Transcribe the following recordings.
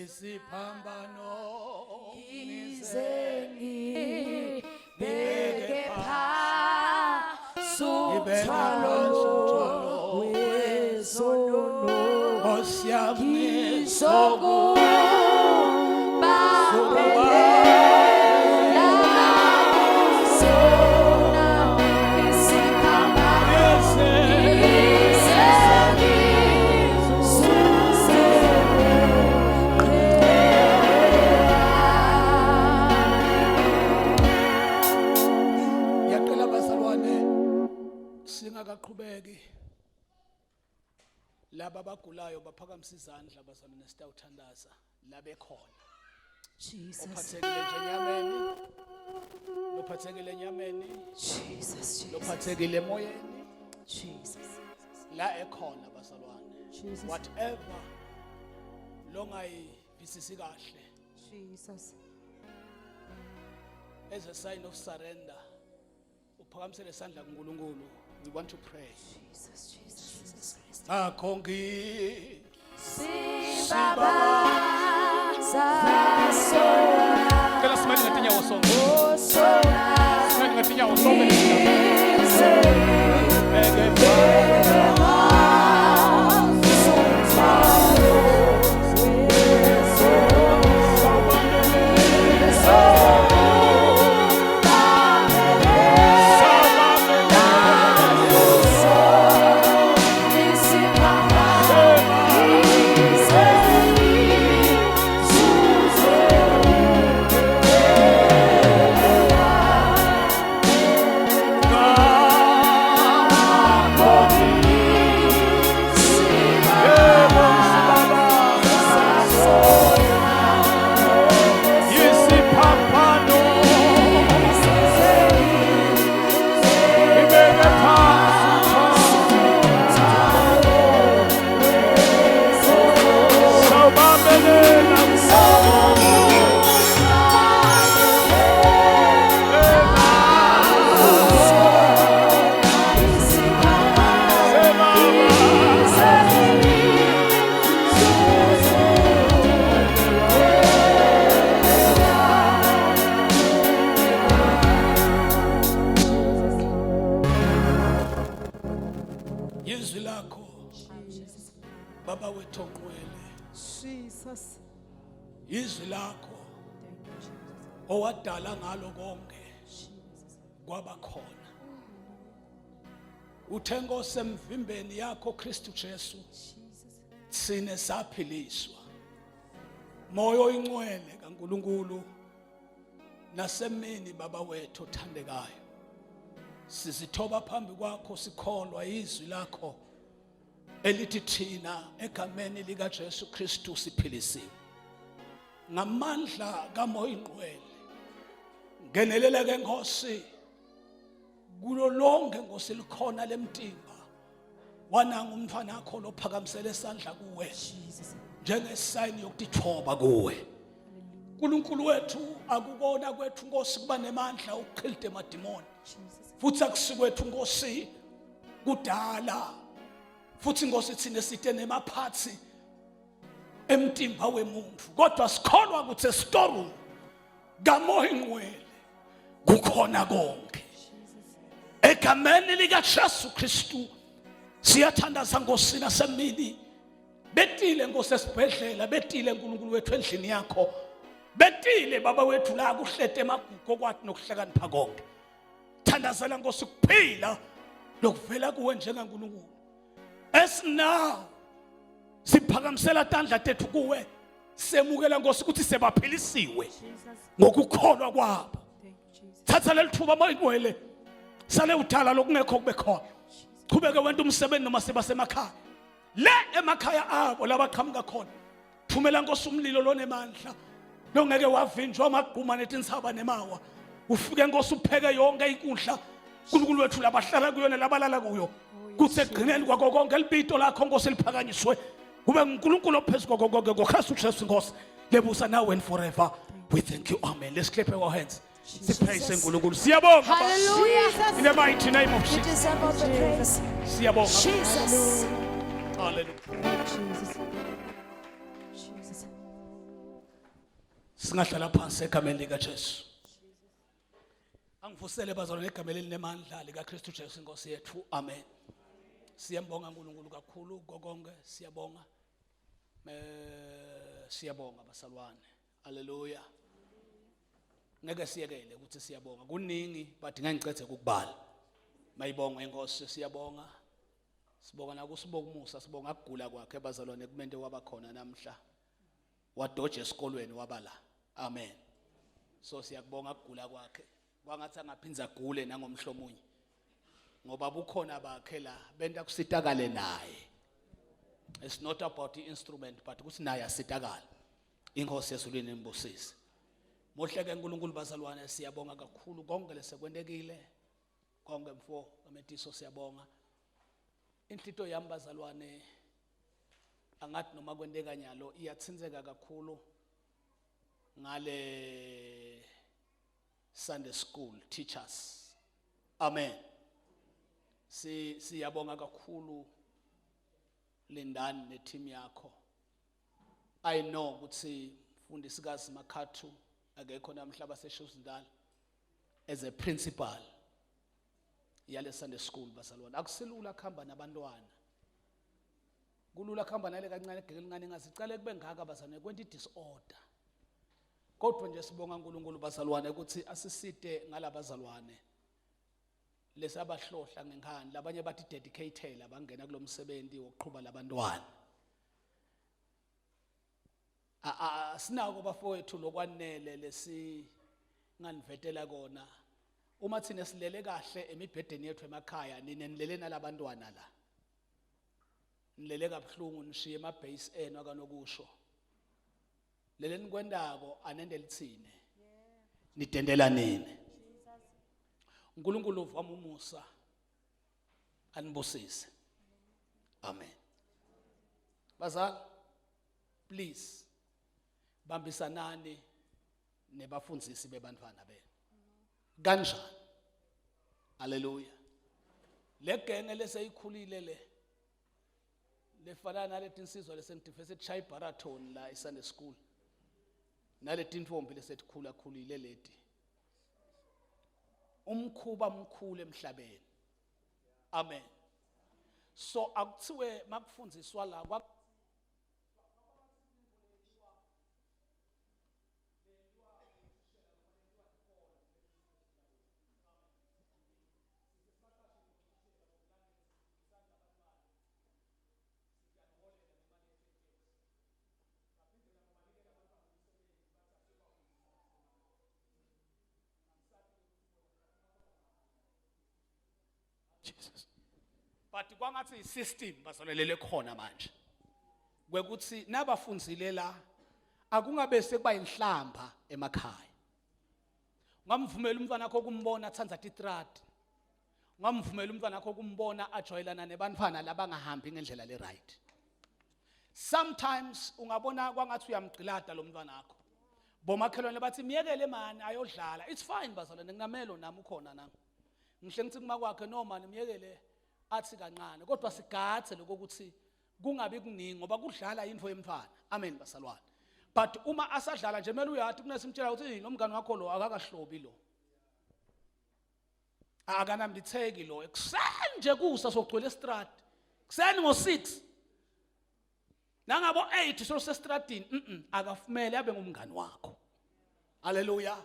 Isiphambano ngize ngibeke phansi umthwalo wezono Nkosi yami ngizokubambelela kusona isiphambano ngize ngizuze Ngiyacela bazalwane singakaqhubeki laba abagulayo baphakamisa izandla bazalwane sitawuthandaza labekhona Jesus. Ophathekile nje enyameni lophathekile enyameni Jesus Jesus. Lophathekile emoyeni Jesus. La ekhona bazalwane. Jesus. Whatever longayivisisi kahle. Jesus. As a sign of surrender uphakamisele isandla kuNkulunkulu we want to pray Jesus Jesus Jesus Christ akho ngi sibaba sasona Cela simane ngetinyawo sonke. osona Simane ngetinyawo sonke. Yisiphambano ibeke phansi sawubambelela Yizwi lakho Baba wethu ongcwele Jesus. Izwi lakho owadala ngalo konke kwaba khona Uthe Nkosi emvimbeni yakho Kristu Jesu sine saphiliswa Moya oyingcwele kaNkuluNkulu nasemini baba wethu othandekayo sizithoba phambi kwakho sikholwa izwi lakho elithi thina egameni likaJesu Kristu siphilisiwe ngamandla kaMoya ingcwele ngenelela ke Nkosi kulo lonke Nkosi likhona lemtimba wananga umntwana akho lophakamisele isandla kuwe njengesayini yokutithoba kuwe uNkulunkulu wethu akukona kwethu Nkosi kuba nemandla ukuqhilida emadimoni futhi akusikwethu Nkosi kudala futhi Nkosi thina site nemaphathi emtimba wemuntu kodwa sikholwa ukuthi esitorum kamoya ingcwele kukhona konke egameni likaJesu Kristu siyathandaza Nkosi nasemini betile Nkosi esibhedlela betile uNkulunkulu wethu endlini yakho betile baba wethu la kuhlete emagugu okwathi nokuhlakanipha konke thandazela Nkosi kuphila lokuvela kuwe njengaNkulunkulu esinawo siphakamisela tandla tethu kuwe semukela Nkosi ukuthi sebaphilisiwe ngokukholwa kwabo thatha leli thuba mayingcwele sale udala lokungekho kube khona qhubeke wenta umsebenzi noma sebasemakhaya le emakhaya abo labaqhamuka khona thumela nkosi umlilo lonemandla longeke wavinjwa amagquma netinsaba nemawa ufike nkosi upheke yonke inkundla uNkulunkulu wethu labahlala kuyo nalabalala kuyo kuthi ekugcineni kwako konke libito lakho nkosi liphakanyiswe kube nguNkulunkulu ophezu kwako konke ngoKristu Jesu Nkosi lebusa now and forever we thank you amen let's clap our hands sipraise uNkulunkulu siyabonga Hallelujah. in the mighty name of You Jesus deserve all the praise. siyabonga Jesus. hallelujah Jesus. Jesus. Singahlala phansi egameni likaJesu. Angivusele bazalwane egameni elinemandla likaKristu Jesu inkosi yethu. Amen. Siyambonga uNkulunkulu kakhulu kokonke siyabonga. Eh siyabonga basalwane. Haleluya. Ngeke siyekele ukuthi siyabonga. Kuningi but ngeke ngicethe ukubala. Mayibongwe inkosi siyabonga. Sibonga nakusibonga umusa sibonga ukugula kwakhe bazalwane kumente wabakhona namhla. Wadoja esikolweni wabala. Amen. So siyakubonga ukugula kwakhe. Kwangathi angaphinza agule nangomhlomunye. Ngoba bukhona bakhe la benta kusitakale naye. It's not about the instrument but ukuthi naye asitakale. Inkosi yezulwini imbusise. Muhle ke uNkulunkulu bazalwane siyabonga kakhulu konke lesekwentekile. Konke mfo ametiso siyabonga. Inhlito yami bazalwane angathi noma kwenteka nyalo iyathintseka kakhulu ngale Sunday school teachers. Amen. Si siyabonga kakhulu Lindani ne team yakho. I know ukuthi mfundisikazi Makhathu akekho namhla baseshuzindala as a principal yale Sunday school bazalwane akusilula kuhamba nabantwana kulula kuhamba nale kancane egeke elincane ngazicale kube ngaka bazalwane kwenta i-disorder kodwa nje sibonga uNkulunkulu bazalwane ukuthi asisite ngalabazalwane lesabahlohla ngenkhani labanye bathi dedicated abangena kulomsebenzi wokuqhuba labantwana asinako bafowethu lokwanele lesinganivetela kona uma thina silele kahle emibhedeni yethu emakhaya nina nilele nalabantwana la nilele kabuhlungu nishiye emabase enu akanokusho lele nikwendako anende lithine nidendela nini uNkulunkulu uvama umusa anibusise amen bazali please bambisanani nebafundzisi bebantfwana benu kanjani haleluya le genge leseyikhulile le lefana naletinsizwa lesengidifese kushaya ibharathoni la eSunday school naletintombi lesetikhula khulile leti umkhuba mkhulu emhlabeni amen so akuthiwe makufundziswa la Jesus but kwangathi isystem bazolelele khona manje kwekuthi nabafundzile la akungabe sekuba inhlamba emakhaya ungamvumela umntwana wakho kumbona athanda titrati ungamvumela umntwana wakho kumbona ajwayelana nebantfwana labangahambi ngendlela le right sometimes ungabona kwangathi uyamgqilada lo mntwana wakho bomakhelwane bathi myekele mani ayodlala it's fine bazalwane nginamelo nami ukhona nami ngihle ngithi kuma kwakhe no mani myekele athi kancane kodwa sigadze lokuthi kungabi kuningi ngoba kudlala into yemntwana amen basalwane but uma asadlala nje kumele uyathi kunesimtshela ukuthi lo mngani wakho lo akakahlobi lo akanambitheki lo ekuseni nje kusa sogcwele estradi kuseni ngo-6 nangabo 8 sosestradini mhm akafumele abe ngumngani wakho haleluya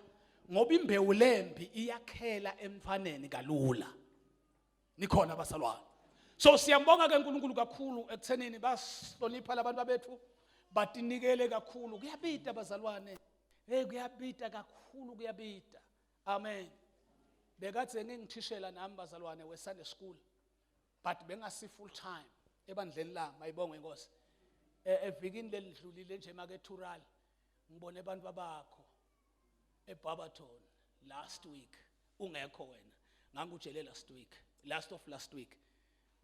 ngoba imbewu lembi iyakhela emfaneni kalula nikhona abasalwane so siyambonga ke uNkulunkulu kakhulu ekuthenini basihlonipha labantu babethu batinikele kakhulu kuyabida bazalwane hey kuyabida kakhulu kuyabida amen bekade ngingithishela nami bazalwane we Sunday school but bengasi full time ebandleni la mayibongwe inkosi e, evikini lelidlulile nje make Thural ngibone abantu abakho eBarberton last week ungekho wena ngangikutshele last week last of last week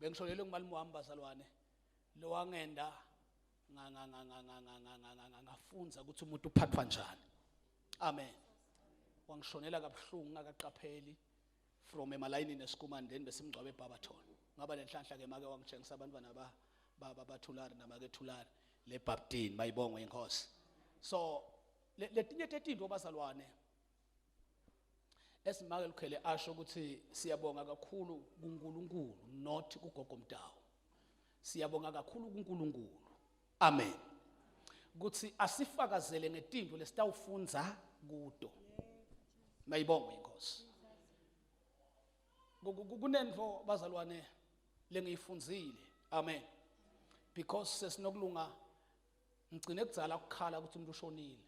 bengishonelwe ngumalume wami bazalwane lo wangenda ngafunza ukuthi umuntu uphathwa njani amen wangishonela kabuhlungu ngakaqapheli from emalayinini esikumandeni besimgcwabe eBarberton ngaba nenhlanhla ke make wangitshengisa abantwana ba baba bathulari namake thulari lebhaptini mayibongwe inkosi so Letinye tetinto bazalwane esimake lukhele asho ukuthi siyabonga kakhulu kuNkulunkulu not kugogo Mdawu. Siyabonga kakhulu kuNkulunkulu. Amen. Kuthi asifakazele ngetinto lesitawufundza kuto. Mayibongwe inkosi. Kunento bazalwane lengiyifundzile. Amen. Because sesinokulunga ngigcine kudzala ukukhala ukuthi umuntu ushonile.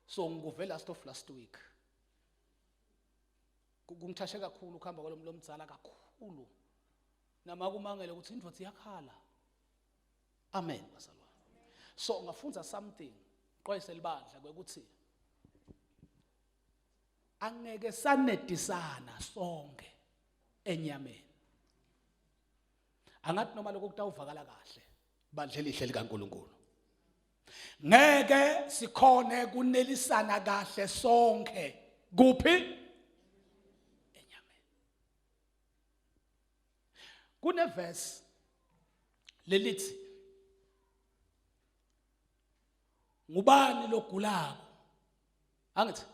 So ngikuve last of last week. Kungithashe kakhulu ukuhamba kwalomuntu lomdzala kakhulu. Nama kumangele ukuthi indvodza iyakhala. Amen bazalwane. So ngafundza something xwayise libandla kwekuthi angeke sanedisana sonke enyameni. Angathi noma lokho kutawuvakala kahle bandla elihle likaNkuluNkulu. Ngeke sikhone kunelisana kahle sonke kuphi enyameni. Kuneverse lelithi ngubani logulako angithi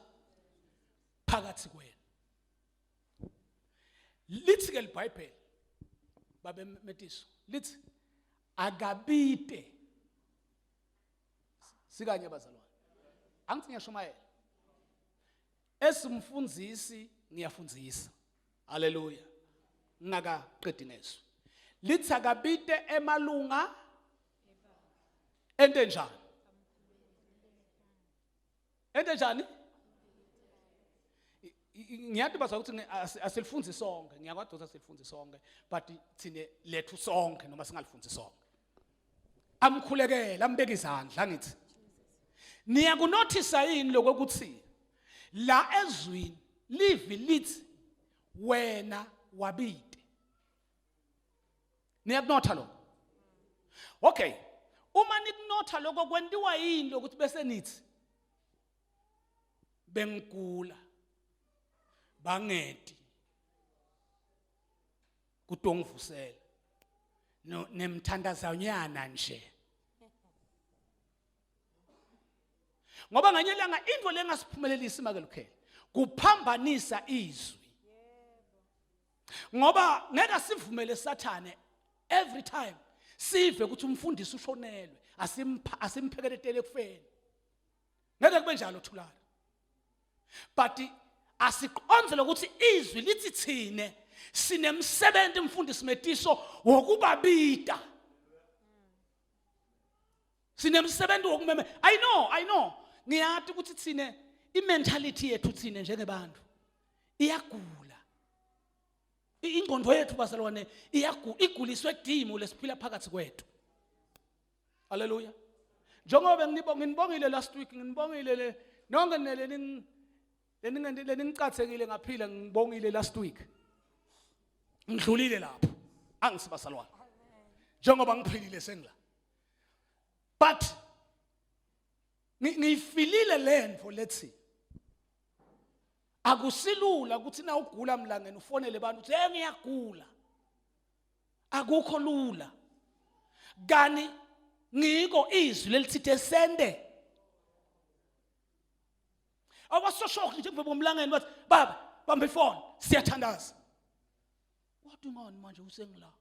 phakathi kwenu lithi ke libhayibheli babe metiso lithi akabite sikanye bazalwane angithi ngiyashumayela esimfundzisi ngiyafundzisa haleluya ngingakaqedi ngezwi lithi akabite emalunga ente njani ente njani ngiyathi bazwa ukuthi asilifunzi sonke ngiyakwazi ukuthi asilifunzi sonke but thine lethu sonke noma singalifunzi sonke amkhulekele ambeke izandla ngithi niyakunothisa yini lokuthi la ezwini livi lithi wena wabite niyakunotha lokho okay uma nikunotha lokho kwentiwa yini lokuthi bese nithi bengigula bangeti kutongivusela no nemthandazanyana nje ngoba nganye ilanga into lengasiphumelelisi make lukhele kuphambanisa izwi ngoba ngeke sivumele sathane every time sive ukuthi umfundisi ushonelwe asimphekeletele ekufeni ngeke kube njalo thulana but asiqonde lokuthi izwi lithi thine sinemsebenzi mfundisi metiso wokubabita sinemsebenzi wokumeme i know i know ngiyati ukuthi thine imentality yethu thine njengebantu iyagula ingqondo yethu bazalwane iyagula iguliswe dimo lesiphila phakathi kwethu Haleluya. Njengoba nginibonga nginibongile last week nginibongile le nonke nele leningicathekile ngaphila ngibongile last week. Ngidlulile lapho. Angisibasalwane. Njengoba ngiphilile sengila. But ngiyifilile lento lethi akusilula ukuthi na ugula mlangeni ufonele abantu uthi hey ngiyagula akukho lula kani ngiko izwi lelithithe sende awasoshoki nje kuvebe umlangeni bathi baba bamba ifoni siyathandaza wathi ngani manje usengila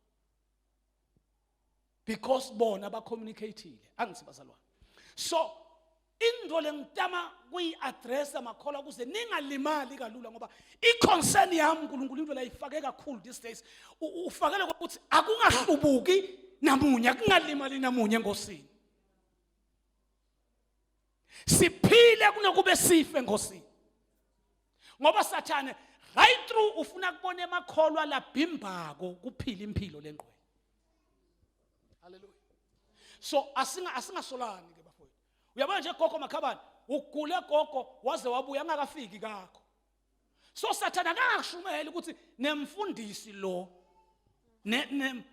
because bona bacommunicateile angithi bazalwane so into lengitama kuyi-addressa makholwa ukuze ningalimali kalula ngoba i-concern yami uNkulunkulu into layifake kakhulu these days ufakele ukuthi akungahlubuki namunye akungalimali namunye enkosini siphile kunokube sife enkosini ngoba sathane right through ufuna kubona emakholwa labhimbako kuphila impilo lengqwele haleluya so asinga asingasolani ke bafowethu uyabona nje gogo makhabane ugule gogo waze wabuya angakafiki kakho so sathana akakakushumeli ukuthi nemfundisi lo ne, ne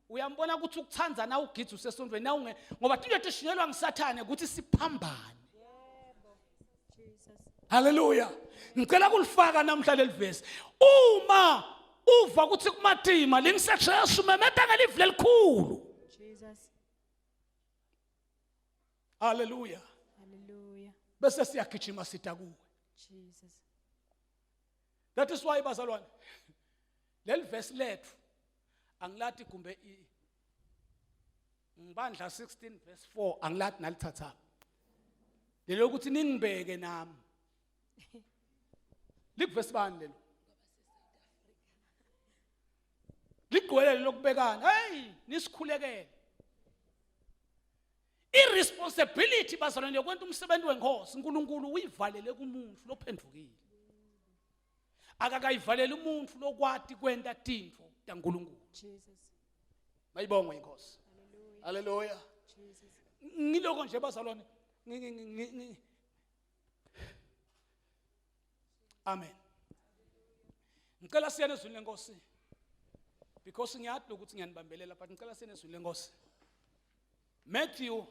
uyambona ukuthi ukuthanda na ugidza usesontweni na unge ngoba tinto tishunyelwa ngisathane ukuthi siphambane Haleluya. Ngicela kulifaka namhla leli verse. Uma uva ukuthi kumatima lingisejesu memeta ngelivi lelikhulu. Jesus. Haleluya. Hallelujah. Bese siyagijima sida kuwe. Jesus. That is why bazalwane leli verse lethu angilati kumbe ngibandla 16 verse 4 angilati nalithatha lelo ukuthi ningibeke nami likuvesi bani lelo ligcwele lokubekana hey nisikhulekele irresponsibility bazalwane yokwenta umsebenzi wenkosi uNkulunkulu uyivalele kumuntu lophendukile akakayivaleli umuntu lokwati kwenta tintfo taNkulunkulu Jesus. mayibongwe inkosi haleluya ngiloko nje bazalwane amen ngicela siyene ezwini lenkosi because ngiyadi ukuthi ngiyanibambelela but ngicela siyene ezwini lenkosi Matthew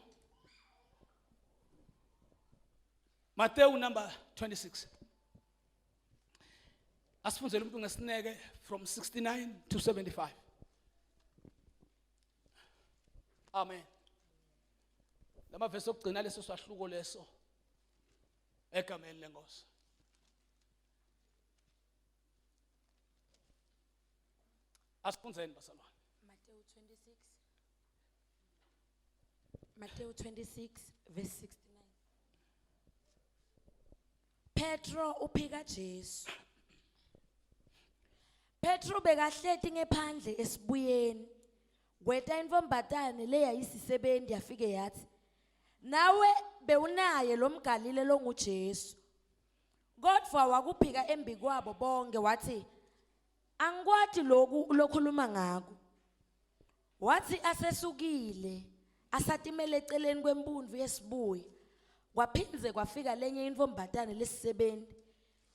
Matthew number 26 asifunzele umuntu ngesineke from 69 to 75 amen lamavesi okugcina leso sahluko leso egameni lenkosi asifunzeni bazalwane Matthew 26 Matthew 26 verse 69 Petro uphika Jesu Petro bekahleti ngephandle esibuyeni kweta intfombatane leyayisisebenzi yafike yathi nawe bewunaye lo mgalile longuJesu kodwa wakuphika embikwabo bonke wathi angikwati lokhu lokhuluma ngako Wathi asesukile asatimele eceleni kwembundvu yesibuya kwaphindze kwafika lenye intfombatane lesisebenzi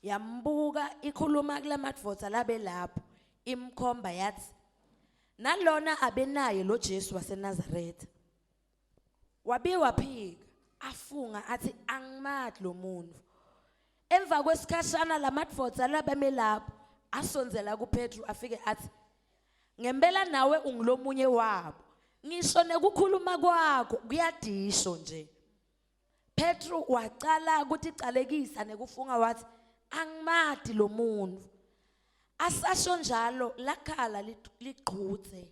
yambuka ikhuluma kulamadvodza labelapho imkhomba yathi nalona abenaye lo Jesu waseNazaretha Wabiye waphika afunga athi angimati lo muntu. Emva kwesikhashana lamadvodza labeme lapho asondzela kuPetru afike athi ngempela nawe ungulomunye wabo. Ngisho nekukhuluma kwakho kuyadisho nje. Petru wacala kuticalekisa nekufunga wathi angimati lo muntu. Asasho njalo lakhala liqhuthe.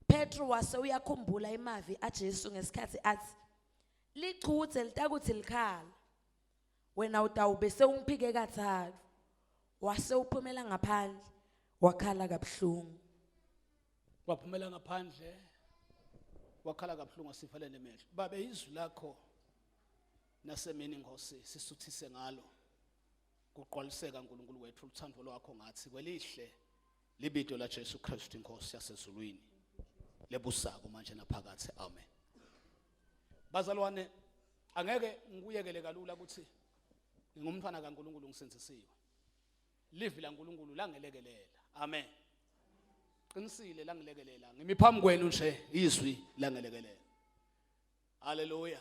Petru wase uyakhumbula emavi aJesu ngesikhathi athi lichudze litakuthi likhala wena utawube sewungiphike kathathu wase uphumela ngaphandle wakhala kabuhlungu waphumela ngaphandle wakhala kabuhlungu asivale nemehlo babe izwi lakho nasemini Nkosi sisuthise ngalo kugqwaliseka uNkulunkulu wethu uthando lwakho ngathi kwelihle libito la Jesu Kristu inkosi yasezulwini lebusako manje naphakathi amen bazalwane angeke ngikuyekele kalula ukuthi ngingumntwana kaNkuluNkulu ngisindisiwe livi laNkuluNkulu langelekelela amen qinisile langilekelela ngimi phambi kwenu nje izwi langelekelela Haleluya.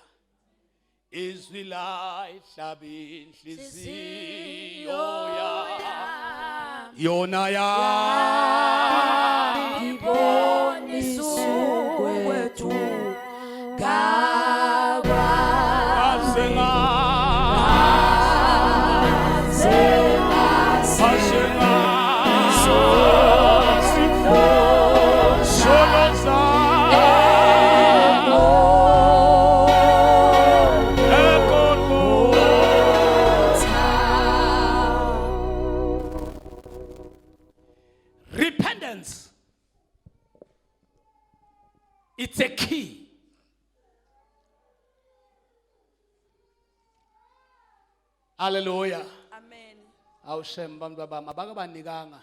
Izwi layihlaba inhliziyo yami. Yona yangibonisa ukwethu Ngaze nga Ngaze nga Repentance. It's a key. Hallelujah. Amen. Awushem bantu bami abakabanikanga.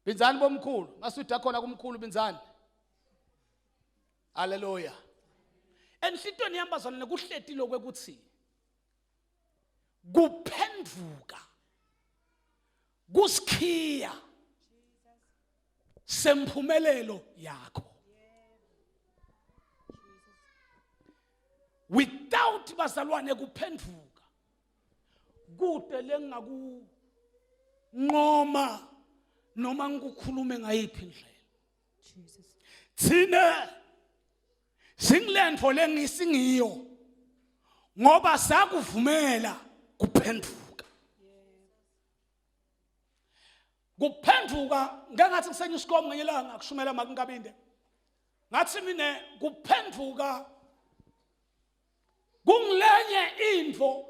Binzani bomkhulu, maswidi akhona kumkhulu binzani. Hallelujah. Enhlitweni yami bazalwane kuhleti lokwekuthi kuphenduka kusikhiya semphumelelo yakho. Without bazalwane kuphenduka kude lengakunqoma noma ngikukhulume ngayiphi indlela Jesus. thina singilentfo lengisingiyo Ngoba sakuvumela kuphenduka. Kuphenduka ngeke ngathi kusenye isikomo ngenye ilanga kushumela makunkabinde. Ngathi mina kuphenduka kungilenye into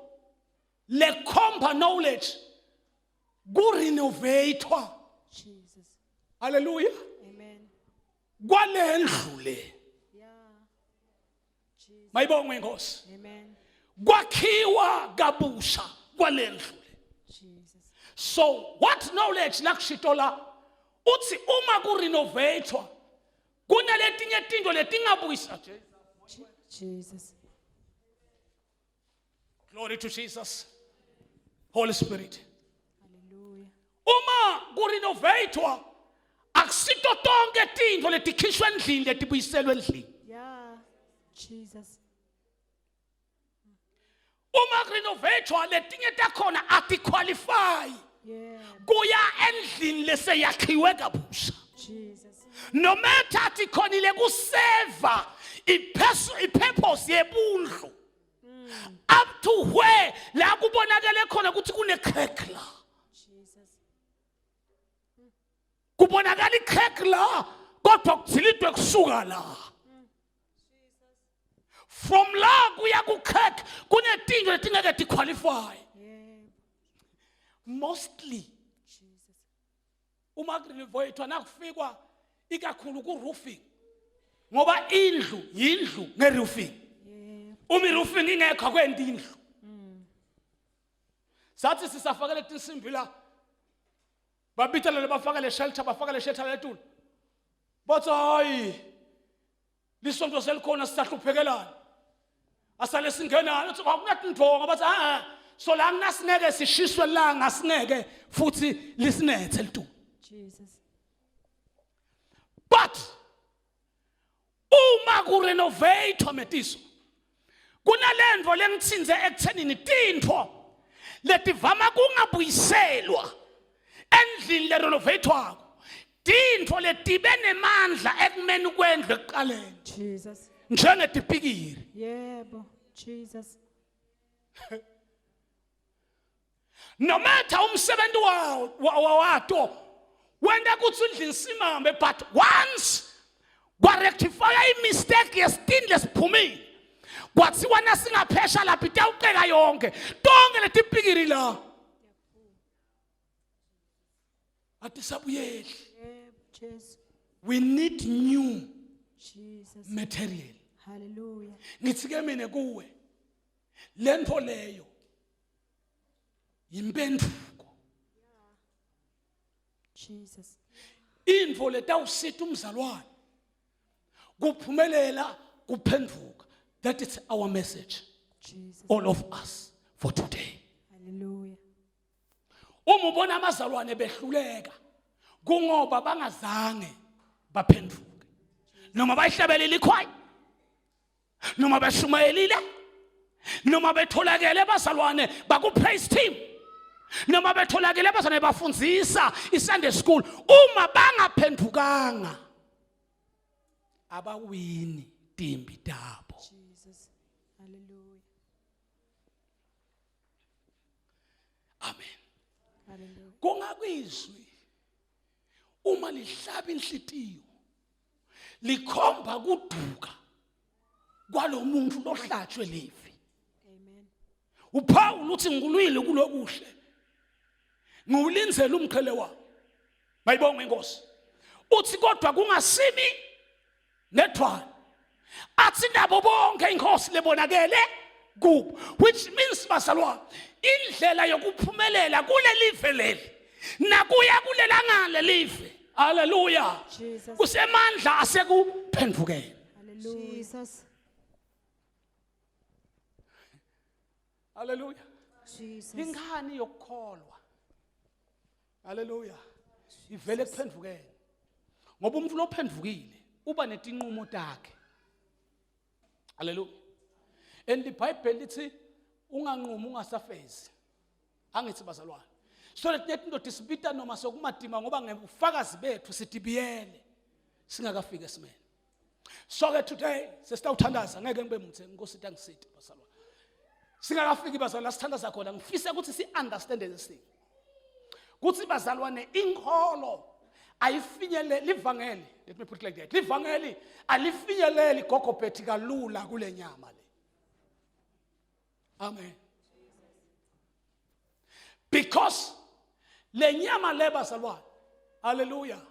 lekhomba knowledge kurenovatewa. Jesus. Hallelujah. Amen. Kwalendlu le. Yeah. Jesus. Mayibongwe inkosi. Amen. Kwakhiwa kabusha kwalendlu le. Jesus. So what knowledge lakushito la uthi uma kurenovatewa kunaletinye tinto letingabuyisa Jesus. Glory to Jesus. Holy Spirit. Hallelujah. Uma kurenovatewa akusito tonke tintfo letikhishwa endlini letibuyiselwe endlini. Yeah. Jesus. Uma kurenovatewa letinye takhona atiqualify. Yeah. Kuya endlini leseyakhiwe kabusha. Jesus. No matter atikhonile kuseva ipurpose yebundlu. Up to where la kubonakele khona ukuthi kune crack la. Jesus. Kubonakala icrack la kodwa kudzilidwe kusuka la. From la kuya ku crack kunetinto letingeke tiqualify. Yeah. Mostly Jesus. uma kurenovatewa nakufikwa ikakhulu ku roofing ngoba indlu yindlu ngeroofing. Yeah. Uma iroofing ingekho akwenti indlu. Sathi sisafakele tinsimbi la babita lelo bafaka le shelter bafaka le shelter letulu bathi hayi lisonto selikhona sisahluphekelana asale singenana uthi kwakunatindonga bathi a so la nginasingeke sishiswe langa singeke futhi lisinethe litulu. Jesus. But uma kurenovate metiso kunalento lengithinze ekuthenini tintfo letivama kungabuyiselwa endlini lerenovatewako tintfo letibe nemandla ekumeni kwendlu ekuqaleni. Jesus. Njengetipikiri. Yebo. Jesus. No matter umsebenzi wawo wato wenda kutsi indlini simambe but once kwarectifya imistake yesitini lesiphumile kwathiwa nasingaphesha lapha itawuceka yonke tonke letipikiri la atisabuyeli. Yebo Jesu. We need new Jesus. material. Hallelujah. Ngithi ke mina kuwe lento leyo impenduko. Jesus. Intfo letawusita umzalwane kuphumelela kuphenduka. That is our message. Jesus. All of us for today. Hallelujah. Uma ubona amazalwane behluleka kungoba bangazange baphenduke noma bayihlabelele ikhwayi noma beshumayelile noma betholakele bazalwane baku praise team noma betholakele bazalwane bafundzisa iSunday school uma bangaphendukanga abawini timbi tabo. Jesus. Hallelujah. Amen. Hallelujah. Kungakwizwi uma lihlaba inhlitiyo likhomba kuduka kwalomuntu lohlatshwe livi. Amen. uPaul uthi ngikulwile kulokuhle ngiwulindzela umqhele wami. Mayibonge inkosi. Uthi kodwa kungasimi nethwana athi nabo bonke inkosi lebonakele kubo, which means bazalwane indlela yokuphumelela kulelive leli nakuya kulelangale live. Hallelujah. Jesus. Kusemandla asekuphendukeni. Hallelujah. Jesus. Hallelujah. Jesus. Ingane yokukholwa. Hallelujah. Ivele ekuphendukeni. Ngoba umuntu lophendukile uba netinqumo takhe. Hallelujah. And the Bible lithi unganqumi ungasafezi. Angithi bazalwane. So letinye tinto tisibita noma sokumadima ngoba ngebufakazi bethu sidibiyele singakafiki esimeni. So ke today sesitawuthandaza ngeke ngibe muthe inkosi itangisite bazalwane. Singakafiki bazalwane la sithandaza khona ngifisa ukuthi si-understande this thing. Kuthi bazalwane inkholo ayifinyeleli livangeli, let me put it like that. Livangeli alifinyeleli gogo Betty kalula kule nyama le. Amen. Because le nyama le bazalwane. Hallelujah.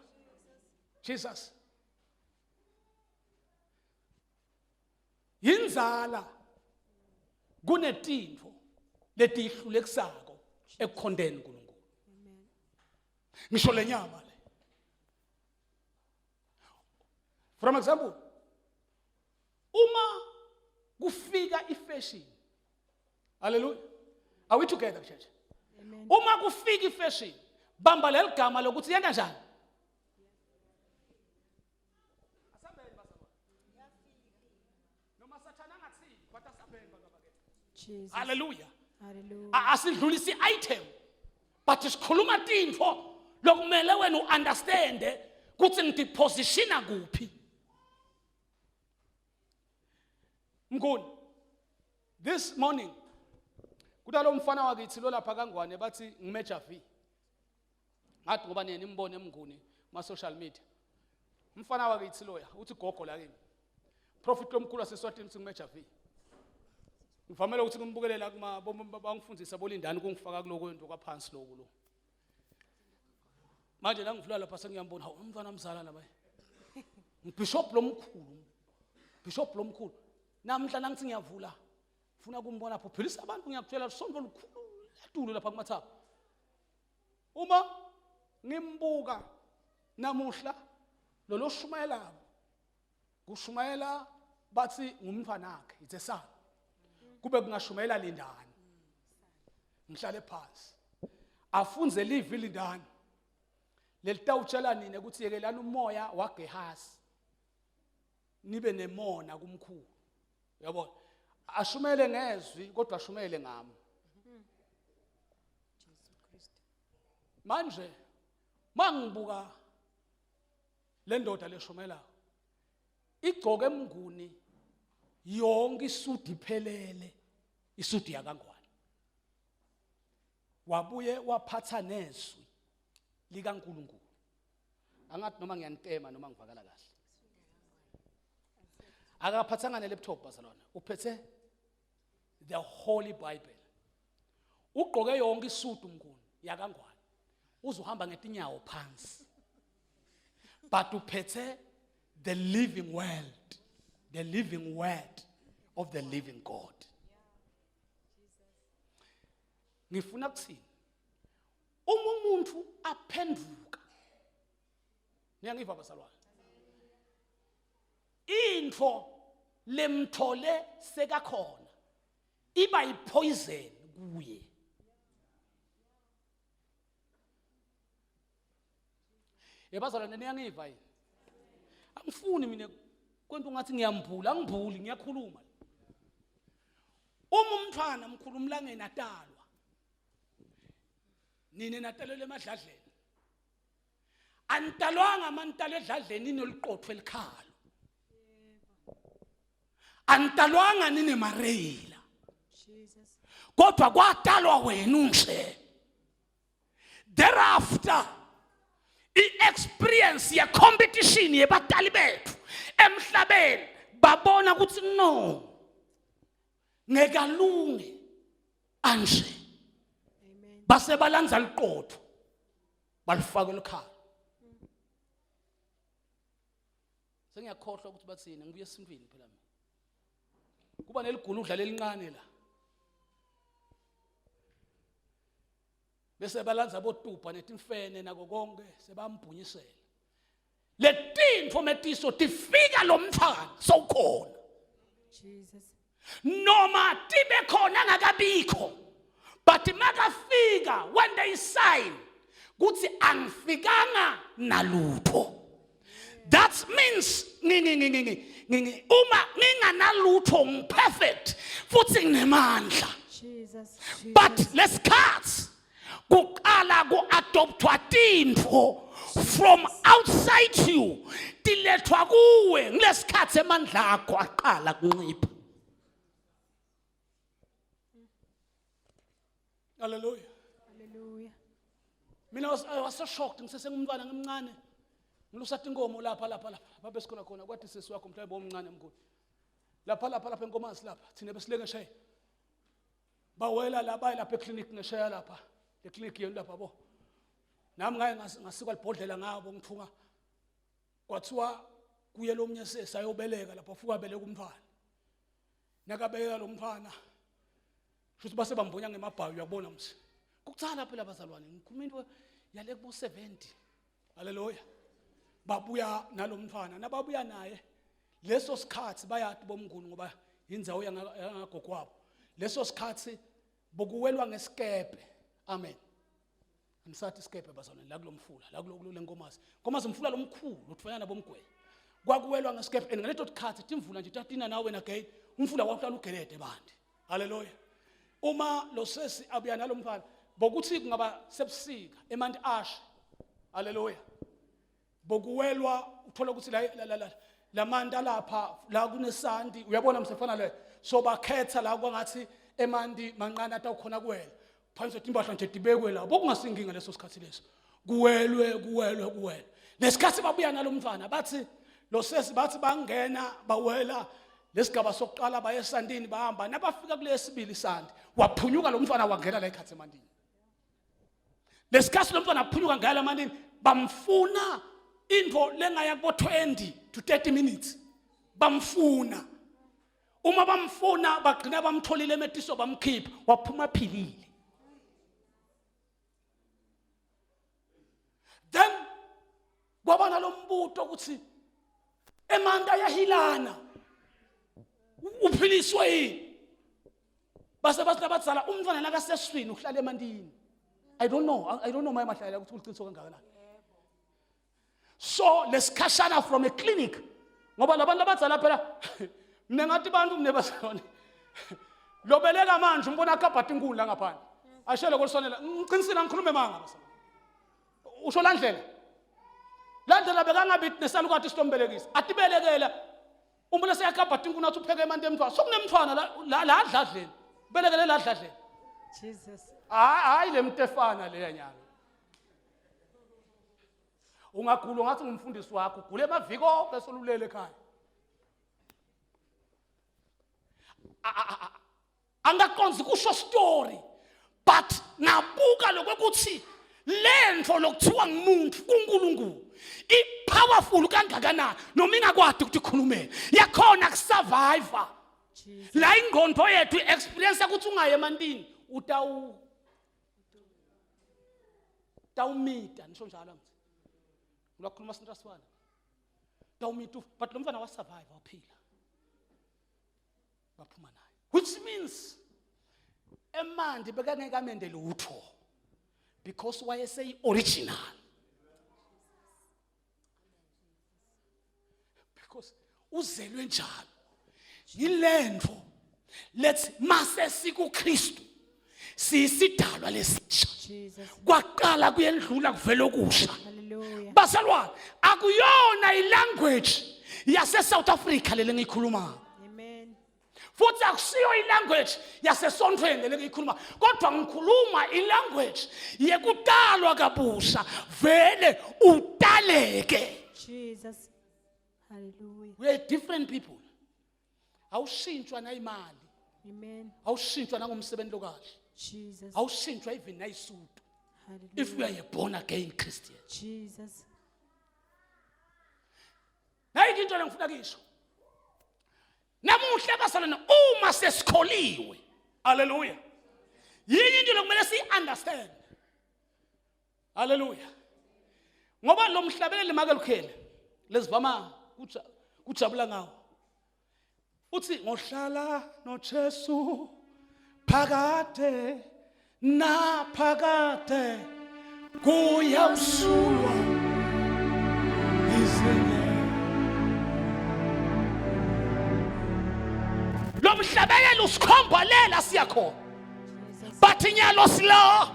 Jesus. Yinzala kunetintfo letihlulekisako ekukhonteni uNkulunkulu. Ngisho le nyama le. For example, uma kufika ifashion hallelujah are we together church Amen. uma kufika ifashion bamba leligama lokuthi yenta njani Asambeni bazalwane. Noma sathana angathini kodwa asambeni bazalwane. Jesus. Hallelujah. Hallelujah. Asidlulisi item but sikhuluma tintfo lokumele wena uunderstande kutsi ngidipositiona kuphi. Mnguni this morning kunalo mfana wakithi lo lapha kaNgwane bathi ngiMajor V. Ngathi ngoba niye nimbone eMnguni kuma social media. Umfana wakithi loya uthi gogo la kimi. Prophet lomkhulu waseSwatini uthi ngiMajor V. Ngivamele ukuthi ngimbukelela kuma bangifundisa bolindani kungifaka kuloko into kwaphansi lokhu lo. Manje la ngivula lapha sengiyambona hawu umntwana mzala laba. Ngibishop lomkhulu. Bishop lomkhulu. Namhla nangithi ngiyavula. Funa kumbona pho philisa abantu ngiyakutshela sonto lukhulu ladulu lapha kumathaba. Uma ngimbuka namuhla lolo shumayelako kushumayela bathi ngumntwanakhe it's a son kube kungashumayela lindani ngihlale phansi afunze livi lindani lelitawutshela nina ukuthi yekelani umoya waGehazi nibe nemona kumkhulu uyabona ashumele ngezwi kodwa ashumele ngami manje mangibuka le ndoda leshumelayo igcoke emnguni yonke isudi iphelele isudi yakangwane wabuye waphatha nezwi likaNkuluNkulu angathi noma ngiyanitema noma ngivakala kahle akaphathanga ne-laptop bazalwane uphethe the holy bible ugqoke yonke isudu mnguni yakangwane uzohamba ngetinyawo phansi but uphethe the living world the living word of the living god ngifuna kuthini uma umuntu aphenduka niyangiva bazalwane intfo lemthole sekakhona iba yipoison kuye yebazalwane niyangiva yini angifuni mina kwento ungathi ngiyambula angibuli ngiyakhuluma uma umntwana mkhulu umlangeni atalwa nina natalelwe emadladleni anitalwanga manitalo edladleni inoluqotho elikhalo anitalwanga ninemareyila kodwa kwatalwa wena unje thereafter i-experience ye-competition yebatali bethu emhlabeni babona ukuthi no ngeke alunge anje base balanza liqotho balifaka elikhala sengiyakhohlwa ukuthi bathini ngibuye esintwini phela mina kuba neliguludla lelincane la bese balanza botubha netimfene nako konke sebambhunyisela letintfo metiso tifika lo mntfwana sowukhona Jesus. noma tibe khona angakabikho but makafika when they sign kuthi angifikanga nalutho that means ngingingingingi uma nginganalutho ngiperfect futhi nginemandla Jesus. but Jesus. lesikhathi kuqala ku-adoptwa tintfo from outside you tilethwa kuwe ngilesikhathi emandla akho aqala kunxipha. Hallelujah. Hallelujah. Mina I was so shocked ngisesengumntwana ngimncane. Ngilusa inkomo lapha lapha lapha. Babe sikhona khona kwathi sisi wakho mhlawumbe omncane mkhulu. Lapha lapha lapha enkomazi lapha thina besilenge shaya. Bawela la baye lapha eclinic ngesheya lapha. Le clinic yenu lapha bo. Nami ngaye ngasikwa libhodlela ngabo ngithunga. Kwathiwa kuye lomnye sesi ayobeleka lapha fuka beleka umntwana. Nakabeka lo mntwana Shuthi base bambonya ngemabhayi uyakubona msi. Kukutsala phela bazalwane ngikhuluma into yale kubo 70. Haleluya. Babuya nalomntwana nababuya naye leso sikhathi bayati bomnguni ngoba indzawo yangagogo wabo. Leso sikhathi bokuwelwa ngesikepe. Amen. Angisathi isikepe bazalwane la kulomfula la kulo lenkomazi. Nkomazi umfula lomkhulu uthwayana nabomgwenya. Kwakuwelwa ngesikepe and ngaleto tikhathi timvula nje tatina nawe na gate umfula wawuhlala ugelede bandi. Haleluya. Uma lo sesi abuya nalomfana bokuthi kungaba sebusika emanti ashe. Haleluya. Bokuwelwa uthola ukuthi la la la lamanti alapha la kunesanti uyabona msefana le so bakhetha la kwangathi emanti manqane atawukhona kuwela phansi timpahla nje tibekwe la bokungasinkinga leso sikhathi leso kuwelwe kuwelwe kuwelwe nesikhathi babuya nalomfana bathi lo sesi bathi bangena bawela lesigaba sokuqala baye esandini bahamba nabafika kulesibili isandi waphunyuka lo mfana wangena la ekhathi emandini lesikhathi lo mfana aphunyuka ngala emandini bamfuna into lengaya kubo 20 to 30 minutes bamfuna uma bamfuna bagcina bamtholile emetiso bamkhipha waphuma philile then kwaba nalombuto ukuthi emanti ayahilana uphiliswe yini base bathi labadzala umntwana nakaseswini uhlala emantini i don't know i don't know my mahlala ukuthi uliqiniso kangakanani so lesikhashana from a clinic ngoba labantu abadzala phela mina ngathi bantu mina bazalwane lobeleka manje umbona akabhati inkulu la ngaphandle ashele kolisonela ngiqinisile angikhulume manga bazalwane usho la ndlela la ndlela bekangabi nesalukati sitombelekisa atibelekela umuntu eseyakabhati inkulu athi upheke emanti emntwana sokunemntwana la la adladleni belekele la adladleni Jesus hayi le mtefana leya nyanga ungagula ungathi ngumfundisi wakho ugule emaviki onke solulele ekhaya angaqonzi kusho story but ngabuka lokuthi lento lokuthiwa ngumuntu kuNkulunkulu ipowerful kangakanani noma ingakwadi ukuthi ikhulumele yakhona kusurvive la ingqondo yethu experience ukuthi ungaye emantini utawu tawumita nisho njalo angithi ngilakhuluma sintraswana tawumita but lo mfana wasurvive waphila baphuma naye which means emandi bekangeke amende lutho because wayeseyi original because uzelwe njalo yilento let's mase sikuKristu siyisidalwa lesisha kwaqala kuyendlula kuvela okusha bazalwane akuyona ilanguage yase South Africa lele ngiyikhulumayo Amen futhi akusiyo ilanguage yasesontweni lele ngiyikhuluma kodwa ngikhuluma ilanguage yekutalwa kabusha vele utaleke Jesus hallelujah we are different people awushintshwa nayimali amen awushintshwa nangomsebenzi lokahle Jesus awushintshwa even nayisudu hallelujah if you are a born again christian Jesus nayi into lengifuna kisho namuhla bazalwane uma sesikholiwe haleluya yini into lokumele siyi-understand haleluya ngoba lo mhlabeleli make lukhele lezivama kujabula ngawo uthi ngohlala noJesu phakade naphakade kuyawusulwa izinye lo mhlabeleli usikhomba lela siyakhona but inyalo silo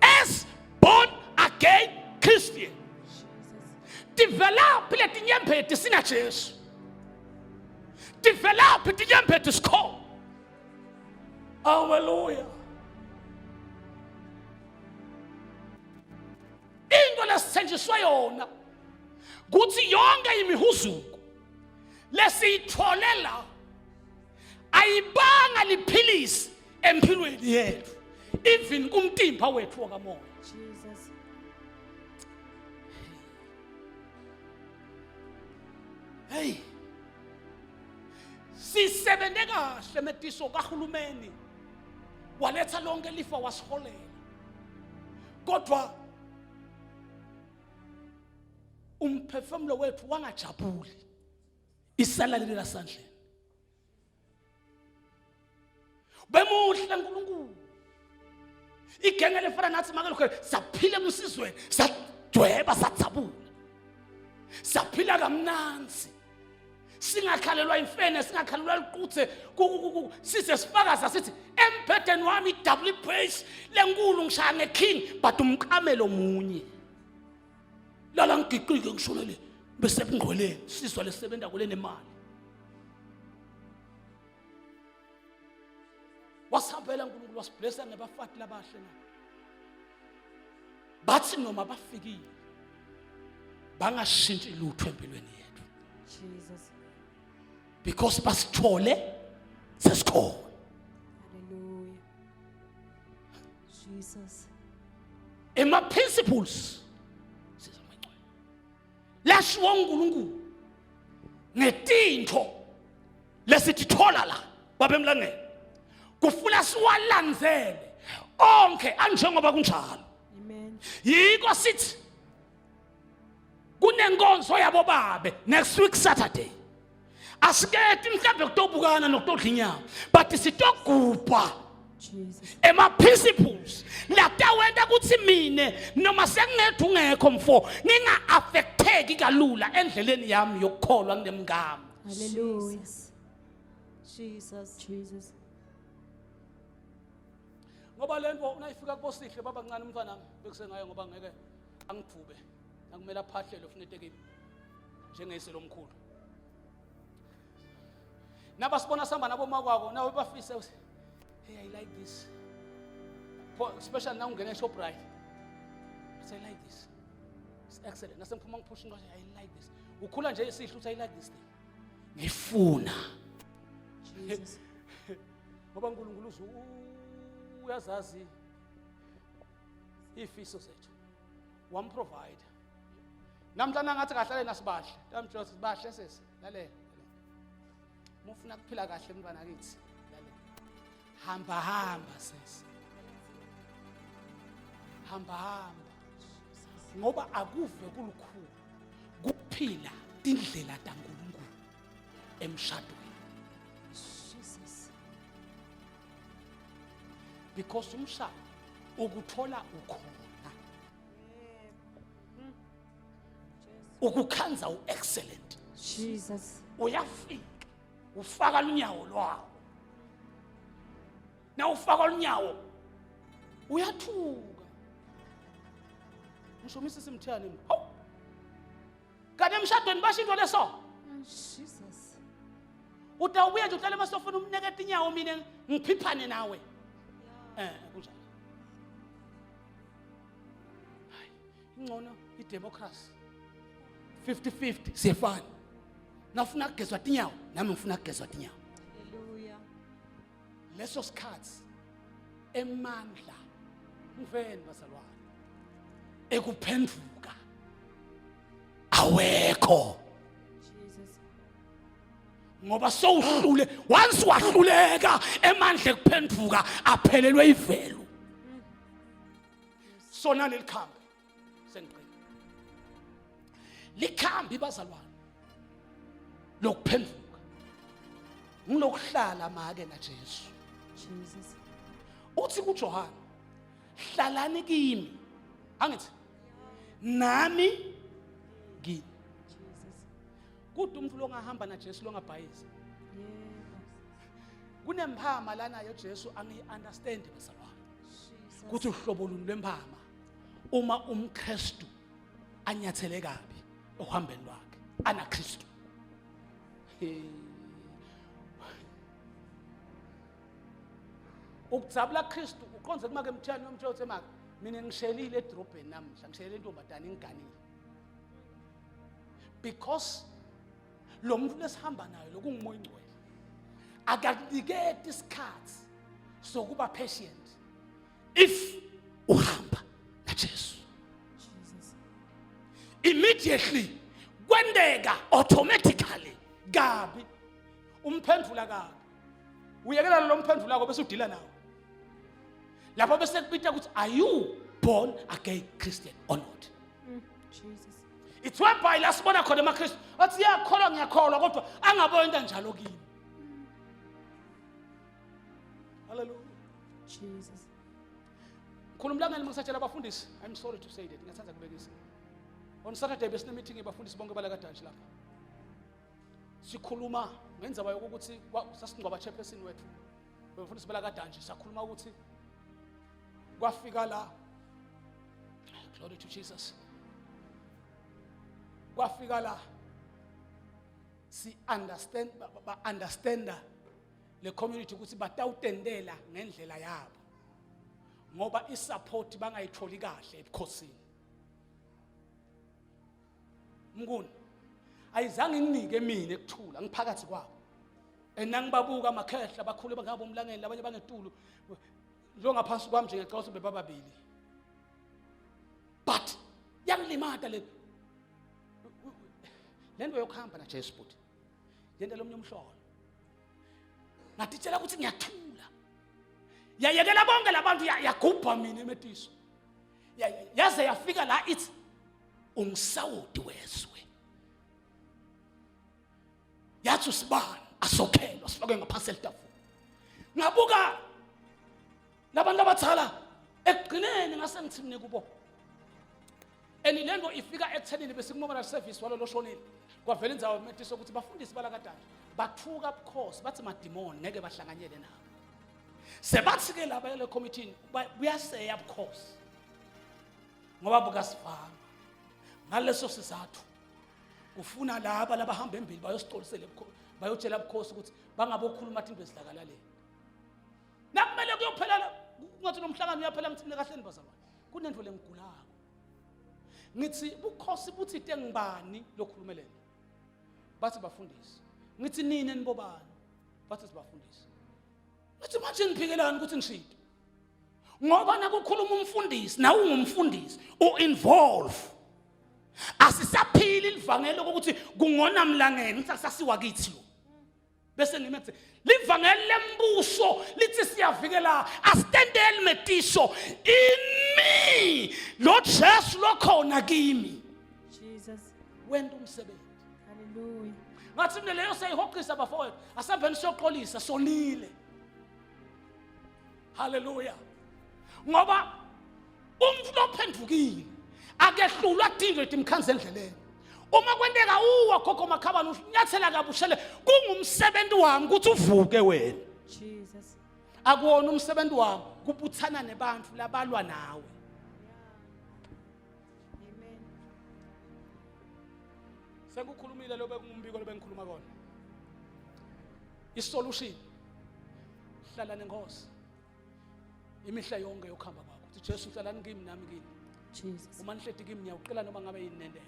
as born again Christian tivelaphi letinyembeti sinaJesu tivelaphi tinyembeti sikhona Hallelujah. Into lesithenjiswe yona kuthi yonke imihuzuko lesiyithole la ayibanga liphilisi empilweni yethu even kumtimba wethu wakamoya. Jesus. Hey. Sisebenze kahle metiso kahulumeni. Waletha lonke lifa wasiholela. Kodwa umphefumulo wethu wangajabuli. Isalali lasandleni. Bemuhle uNkulunkulu. Igenge lefana nathi make lokho saphila emsizweni, sadweba sadzabula. Saphila kamnanzi. Singakhalelwa imfene, singakhalelwa liquthe, size sifakaza sithi embhedeni wami i-double brace lenkulu ngishaya nge-king but umqamelo munye. Lala ngigiqike ngishonele bese ebungqweleni sizwa lesebenza kule nemali. Wasihambela uNkulunkulu wasiblessa ngebafati labahle na. Bathi noma bafikile bangashintshi lutho empilweni yethu. Jesus. Because basithole sesikhona. Hallelujah. Jesus. Ema principles sizamangcwele. Lashiwo uNkulunkulu ngetintfo lesitithola la babemlangeni kufuna siwalandzele onke anjengoba kunjalo. Amen. Yiko sithi kunenkonzo yabo babe next week Saturday. Asiketi mhlambe kutobukana nokutodla inyama but sitogubha Jesus. ema principles latawenta ukuthi mine noma sengingedwa ungekho mfo nginga affecteki kalula endleleni yami yokukholwa nginemngami. Hallelujah. Jesus. Jesus. Jesus. Ngoba lento unayifika kubosihle baba ncane umntwana bekusengaye ngoba ngeke angidvube nakumele aphahlelwe ufuna etekini njengeyise lomkhulu. Nabasibona sihamba nabo makwako nawe bafise uthi hey I like this. For, especially now ungena eShoprite. I like this. It's excellent. Nasengiphuma ngiphusha inqondo I like this. Ukhula nje isihle uthi I like this thing. Ngifuna. Jesus. Ngoba uNkulunkulu uzu uyazazi ifiso zethu. Wamprovide. Namhlanje ngathi kahlale nasibahle. Tamtshela sibahle sesi. Lalela. Uma ufuna kuphila kahle mntwana kithi. Lalela. Hamba hamba sesi. Hamba hamba. Ngoba akuve kulukhulu kuphila indlela kaNkulunkulu emshadweni. Jesus. Because umshado ukuthola ukhona. Ukukhanza uexcellent. Jesus. Uyafika ufaka lunyawo lwawo. Na ufaka lunyawo uyathuka. Ngisho misisi Mthiyane mina. Hawu. Kanti emshadweni basho into leso. Jesus. Utawubuya nje uhlale emasofeni umnekete inyawo mina ngiphiphane nawe. Eh kunjalo. Hayi, ingcono idemocracy. 50-50 siyefana. Nawufuna kugezwa tinyawo nami ngifuna kugezwa tinyawo. Hallelujah. Leso sikhathi emandla ngiveni bazalwane ekuphenduka awekho. Jesus. Ngoba sowuhlule once wahluleka emandla ekuphenduka aphelelwe ivelu. Sona lelikhambi sengiqina. Likhambi bazalwane lokuphenduka ngilokuhlala make na Jesu. Jesus. Uthi kuJohane hlalani kimi angithi nami kini. Jesus. Kude umuntu longahamba na Jesu longabhayiza. Yebo. Kunemphama lana yoJesu angiyi understand bazalwane. Jesus. Kuthi uhlobo luni lwemphama uma umKristu anyathele kabi ohambeni lwakhe ana Kristu. Ukudzabula Kristu uqonze kumake mthiyane uyomtshela uthi maka mina ngishelile edrobheni namuhla ngishelele intombazane ingiganile. Because lo muntu lesihamba nayo lokungumoya ingcwele akakuniketi isikhathi sokuba patient if uhamba naJesu. Jesus. Immediately kwendeka automatically kabi umphendvula kabi uyekela lo mphendvulako bese udila nawo lapho bese kubita ukuthi are you born again christian or not Jesus. it's whereby la sibona khona amakristu athi iyakholwa ngiyakholwa kodwa angabona into njalo kimi haleluya Jesus. khulumlangeni mangisatshela abafundisi i'm sorry to say that ngiyathanda kubekisa on saturday besine meeting yabafundisi bonke balakadantshi lapha sikhuluma ngendzaba yokuthi sasingcwaba chairperson wethu befundisi balakadantshi sakhuluma ukuthi kwafika la glory to Jesus kwafika la si understand ba understanda le community ukuthi batawutendela ngendlela yabo ngoba isupport bangayitholi kahle ebukhosini mnguni ayizange inginike mina ekuthula ngiphakathi kwabo and nangibabuka amakhehla bakhulu bangabo umlangeni labanye bangetulu lo ngaphansi kwami nje ngiyacabanga ukuthi bebababili but yangilimata le lento yokuhamba na Jesu bhuti yento lomnye umhlolo ngatitshela ukuthi ngiyathula yayekela bonke labantu yagubha mina emetiso yaze yafika la ithi ungisawoti wezwe yathi usibani asokhelwa sifakwe ngaphansi elitafula ngabuka labantu abathala ekugcineni ngase ngithi mina kubo and le nto ifika ekuthenini besikumobile service walolo shonile kwavela indzawo emetiso ukuthi bafundisi balakadanje bathuka bukhosi bathi madimoni ngeke bahlanganyele nabo sebathi-ke laba yale committee buyaseya bukhosi ngoba bukasivanga ngaleso sizathu kufuna laba labahamba embili bayosixolisela bayotshela bukhosi ukuthi bangabokhuluma athi into ezidlakalaleni nakumele kuyophela kungathi lo mhlangano uyaphela ngithi mina kahleni bazalwane kunento lengigulako ngithi bukhosi buthi tengibani lokhulumelela bathi bafundisi ngithi nini nibobani bathi sibafundisi ngithi manje niphikelani ukuthi ngishito ngoba nakukhuluma umfundisi nawe ungumfundisi u-involve asisaphili livangeli ukuthi kungona mlangeni ngithi akusasiwa kithi lo bese ngime kuthi livangeli lembuso lithi siyavikela asitendeli metiso imi lo Jesu lokhona kimi Jesus. wenta umsebenzi Hallelujah. ngathi mina leyo seyihoqisa bafowethu asambeni siyoxolisa sonile haleluya ngoba umuntu lophendukile akehlulwa tindlu letimkhanza endleleni uma kwenteka uwa gogo makhabane unyathela kabushele kungumsebenzi wami ukuthi uvuke wena Jesus. akuwona umsebenzi wami kubuthana nebantu labalwa nawe Amen. sekukhulumile lo bekungumbiko lo bengikhuluma kona isolution hlala nenkosi imihla yonke yokuhamba kwakho uthi Jesu hlalani kimi nami kini Jesus. uma nihleti kimi ngiyawuqela noma ngabe yini nendela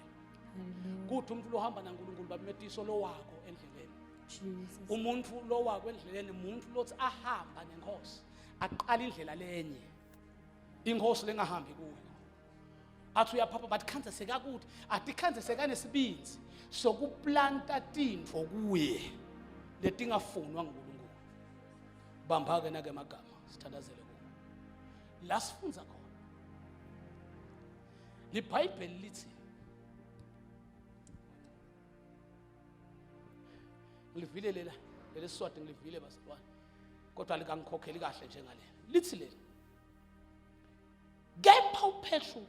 Hallelujah. kuthi umuntu lohamba naNkulunkulu babemetiso lowako endleleni Jesus. umuntu lowako endleleni umuntu lothi ahamba nenkosi aqala indlela lenye inkosi lengahambi kuyo athi uyaphapha but khanze sekakuthi athi khanze sekanesibinzi sokuplanta tintfo kuye letingafunwa nguNkulunkulu bamba-ke nake magama sithandazele kuwo la sifundza khona libhayibheli lithi ngilivile lela leli swati ngilivile bazalwane kodwa likangikhokheli kahle njengale lithi leli kepha uPetru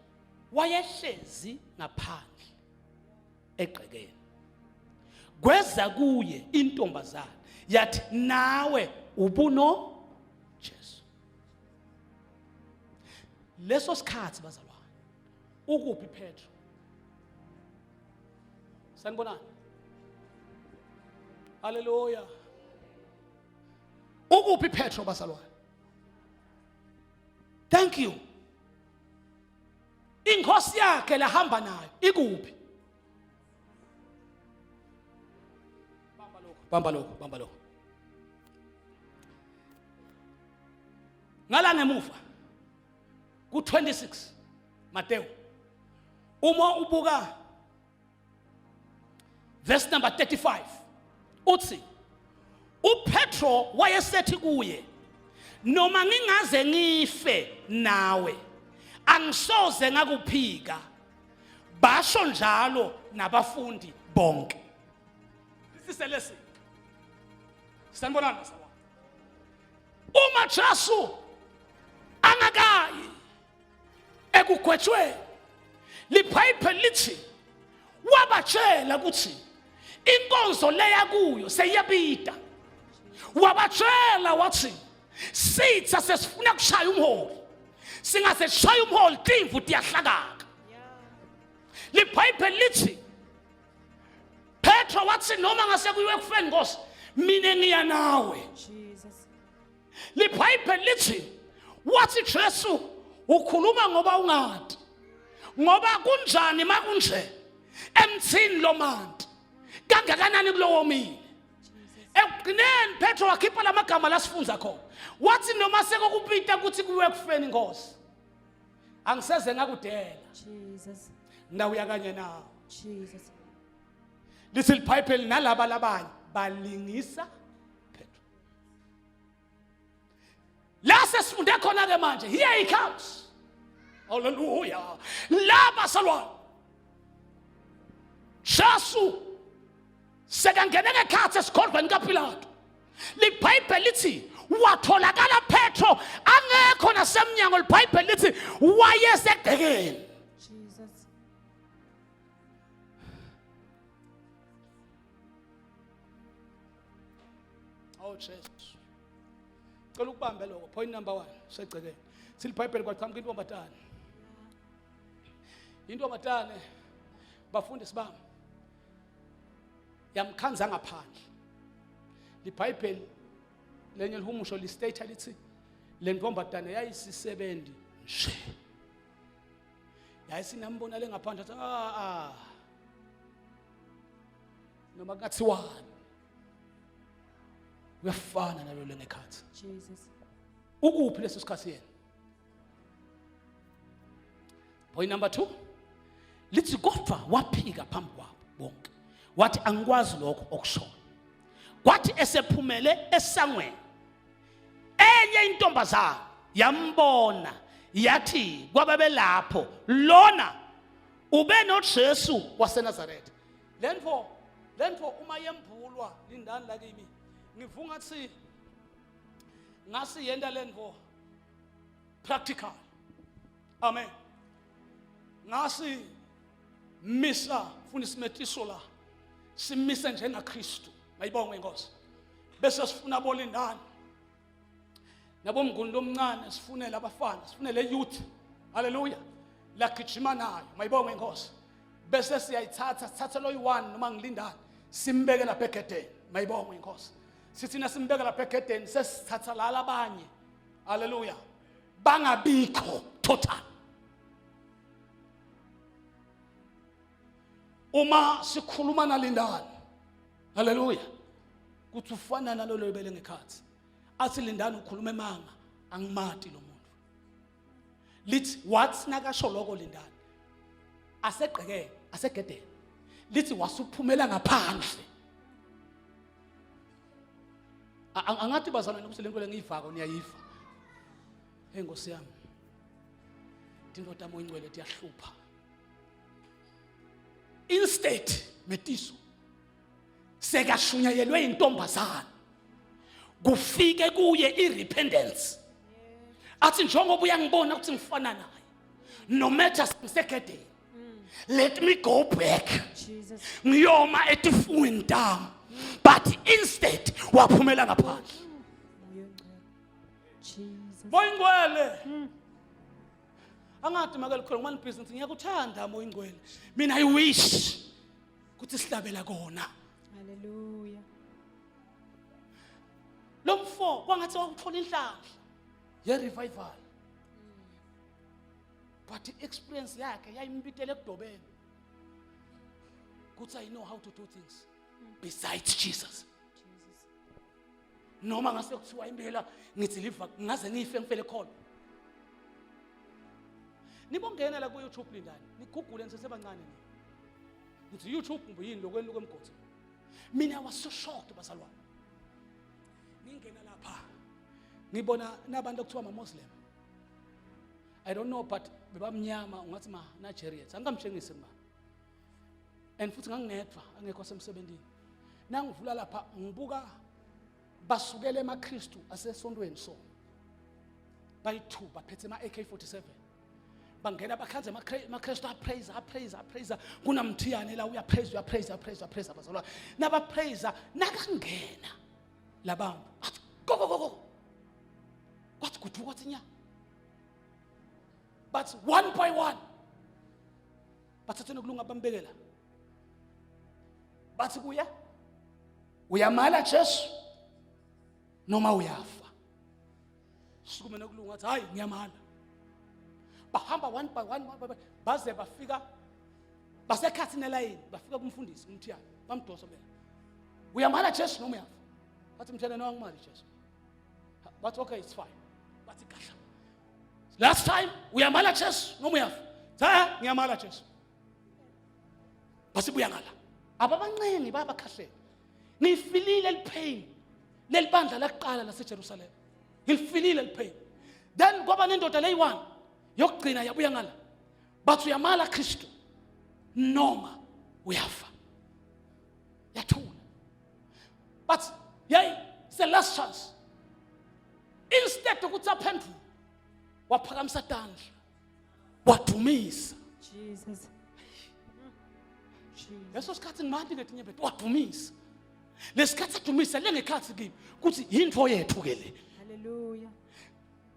wayehlezi ngaphandle egqekeni kweza kuye intombazana yathi nawe ubuno Jesu leso sikhathi bazalwane ukuphi Petro sanibonani haleluya ukuphi Petro bazalwane Thank you. Inkosi yakhe lahamba nayo ikuphi? Bamba lokho, bamba lokho, bamba lokho. Ngala ngemuva ku-26 Mateyu uma ubuka verse number 35 uthi uPetro wayesethi kuye noma ngingaze ngife nawe angisoze ngakuphika basho njalo nabafundi bonke this is a lesson sanibonani bazalwane uma Jesu angakayi ekugwetshweni libhayibheli lithi wabatshela ukuthi inkonzo leya kuyo seyiyabida wabatshela wathi sitha sesifuna kushaya umholi singase sishaya umholi timvu tiyahlakaka libhayibheli lithi Petro wathi noma ngase kuyiwe kufeni Nkosi mina ngiya nawe Jesus. libhayibheli lithi wathi Jesu ukhuluma ngoba ungadi ngoba kunjani makunje emthini lomanti kangakanani kulowo mile ekugcineni Petro wakhipha lamagama lasifunza khona wathi noma sekokupita ukuthi kuwe kufeni inkosi angiseze ngakudela Jesus. ndawuya kanye nawe Jesus. lithi libhayibheli nalaba labanye balingisa Petro la sesifunde khona ke manje here he comes haleluya laba salwana Jesu sekangene ngekhathi esigodlweni kaPilato libhayibheli lithi watholakala Petro angekho nasemnyango libhayibheli lithi wayesegcekeni Jesus. Oh Jesu. Cela ukubambe lokho point number 1 segcekeni. SiliBhayibheli kwaqhamuka intombazane. Intombazane bafundisi bami yamkhanza ngaphandle. LiBhayibheli lenye lihumusho listate lithi le ntombazane yayisisebenzi nje. Yayisinambona le ngaphandle athi ah ah. Noma kungathiwani uyafana nalo lengekhathi Jesus. Ukuphi leso sikhathi yena? Point number 2. Lithi kodwa waphika phambi kwabo bonke. Wathi angikwazi lokho okushoyo. Kwathi esephumele esangweni enye intombazana yambona yathi kwababelapho lona ube noJesu waseNazaretha. Lento lento uma yembulwa lindani lakimi ngivunga ngathi ngasi yenta lento practical amen ngasi misa funa isimetiso la simise njengaKristu mayibongwe inkosi bese sifuna bolindani nabomnguni lomncane sifunele abafana sifunele youth haleluya lagijima nayo mayibongwe inkosi bese siyayithatha sithathe loyi-one noma ngilindane simbeke lapha egedeni mayibongwe inkosi sithi nasimbeke lapha egedeni sesithatha lala abanye haleluya bangabikho total uma sikhuluma nalindani haleluya kuthi ufana nalolo libele ngekhathi athi lindani ukhuluma emanga angimati lo muntu lithi wathi nakasho lokho lindani asegqekene asegedeni lithi wasuphumela ngaphandle angathi bazalwane ukuthi lento lengiyivako niyayiva hey nkosi yami indoda moyingcwele tiyahlupha instead metiso sekashunyayelwe intombazana kufike kuye irepentance athi njengoba uyangibona ukuthi ngifana naye no matter ngisegedeni let me go back Jesus. ngiyoma etifungweni tami but instead waphumela ngaphandle Moya ongcwele. Jesus. moyingcwele angathi make likhona ngumani business ngiyakuthanda moyingcwele mina i wish ukuthi sihlabela kona Hallelujah. lo mfo kwangathi wakuthola inhlanhla ye revival. But i-experience yakhe yayimbitele ekudobeni kuthi I know how to do things besides Jesus. Noma ngase kuthiwa impela ngithi liva ngaze ngife ngifele khona. Nibongena la ku YouTube lindani, nigugule nisesebancane ni. Ngithi YouTube ngibuyini lokweni lokwemgodi. Mina I was so shocked bazalwane. Ngingena lapha ngibona nabantu okuthiwa ama Muslim. I don't know but bebamnyama ungathi ma Nigerians angikamtshengisi ma. And futhi ngangingedwa angekho semsebenzini. Nangivula lapha ngibuka basukele emaKristu asesontweni so. Bayi-2 baphethe ama AK47. Bangena bakhanze amaKristu apraise apraise apraise kunamthiyane la uyapraise uyapraise uyapraise uyapraise abazalwane. Nabapraise nakangena labantu athi go go go go. Kwathi kuduka kwathi nya. But one by one bathathe nokulunga bambekela bathi kuye uyamala Jesu noma uyafa sukume nokulunga athi hayi ngiyamala bahamba one by one, one by one baze bafika basekhathi nelayini bafika kumfundisi umthiyane bamdosa bela uyamala Jesu noma uyafa bathi mthiyane no angimali Jesu bathi okay it's fine bathi gasha last time uyamala Jesu noma uyafa cha ngiyamala Jesu basibuya ngala ababancengi bayabakhahlela ngifilile lipain lelibandla lakuqala laseJerusalem ngilifilile lipain then kwaba nendoda leyi-one yokugcina yabuya ngala bathi uyamala Kristu noma uyafa yathula but yayi it's the last chance instead ukuthi aphendule waphakamisa tandla wadumisa Jesus. Jesus. leso sikhathi ngimanti ngetinyembeti wadumisa lesikhathi adumisa lengekhathi kimi kuthi yinto yethu ke le Hallelujah.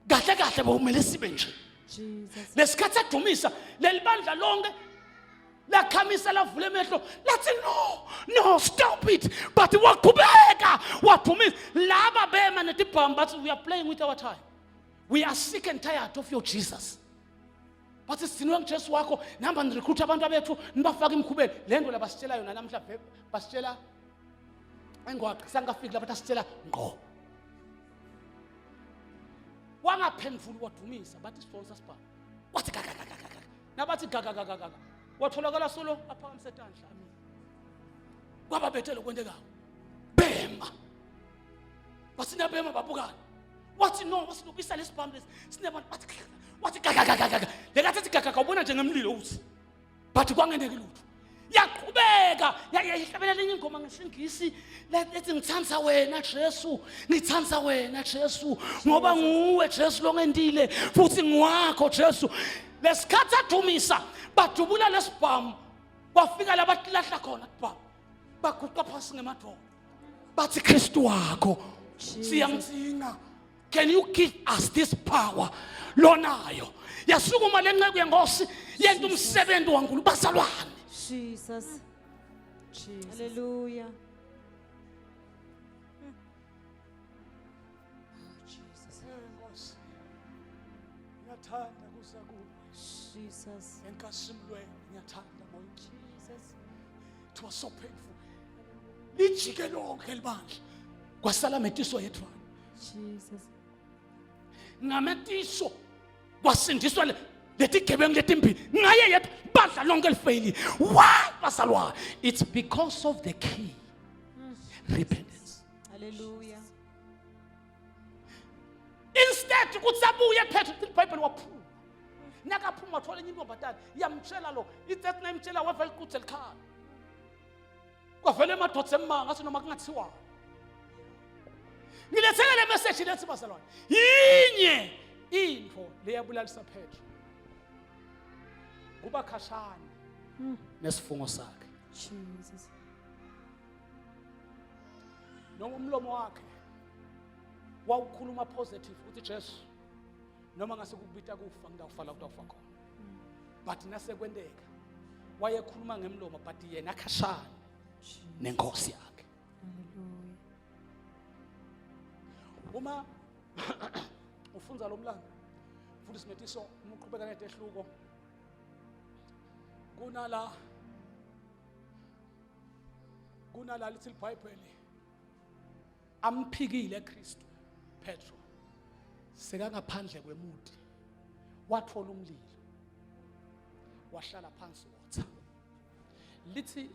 kahle kahle bekumele sibe nje Jesus. lesikhathi adumisa lelibandla lonke lakhamisa lavula emehlo lathi no no stop it but waqhubeka wadumisa laba bema netibhamu bathi we are playing with our time we are sick and tired of your jesus bathi sidinwe ngujesu wakho nihamba nirecruit abantu abethu nibafake emkhubeni le nto labasitshela yona namhla basitshela engwaqi sangafiki labathi asitshela ngqo wangaphenduli wadumisa bathi sifonsa sibhamu wathi gagagagagaga nabathi gagagagagaga watholakala solo aphakamise tandla amini kwababethele kwentekawo bema basinabema babukana wathi no wasilukisa lesibhamu lesi sinebantu bathi wathi gagagagaga lekathi athi gagaga ubona njengemlilo uthi but kwangeneki lutho yaqhubeka yayihlabelela enye ingoma ngesingisi lethi ngithanda wena Jesu ngithanda wena Jesu ngoba nguwe Jesu longendile futhi ngiwakho Jesu lesikhathi adumisa badubula lesibhamu kwafika labatilahla khona kubhamu baguqa phasi ngemadolo bathi Kristu wakho siyamdzinga can you give us this power lonayo yasukuma le nceku yenkosi yenta umsebenzi wankulu bazalwane Jesus. Jesus. Hallelujah. Jesus. Nkosi ngiyathanda kuza kuwe Jesus. enkasimlweni ngiyathanda moya Jesus. it was so painful lijike lonke libandla kwasala metiso yedwana Jesus. ngametiso kwasindiswa letigebengu letimbili ngaye yedwa bandla lonke lifeyilile why bazalwane it's because of the key repentance Hallelujah. instead ukuthi abuye Petro iBhayibheli waphuma nakaphuma wathola enye intombazane yamtshela lo ithi nayimtshela weva iquthe likhala kwavela emadoda emanga athi noma kungathiwa ngilethele le message lethi bazalwane yinye into leyabulalisa Petro kuba khashana nesifungo sakhe Jesus. noma umlomo wakhe wawukhuluma positive uthi Jesu noma ngase kukubita kufa ngidawufa la utawufa khona but nasekwenteka wayekhuluma ngemlomo but yena khashana nenkosi yakhe Hallelujah. uma ufunza lo mlando futhi simetiso uma uqhubeka nedehluko Kunala kunala lithi iBhayibheli amphikile Kristu Petro sekangaphandle kwemuti wathola umlilo wahlala phansi wotha lithi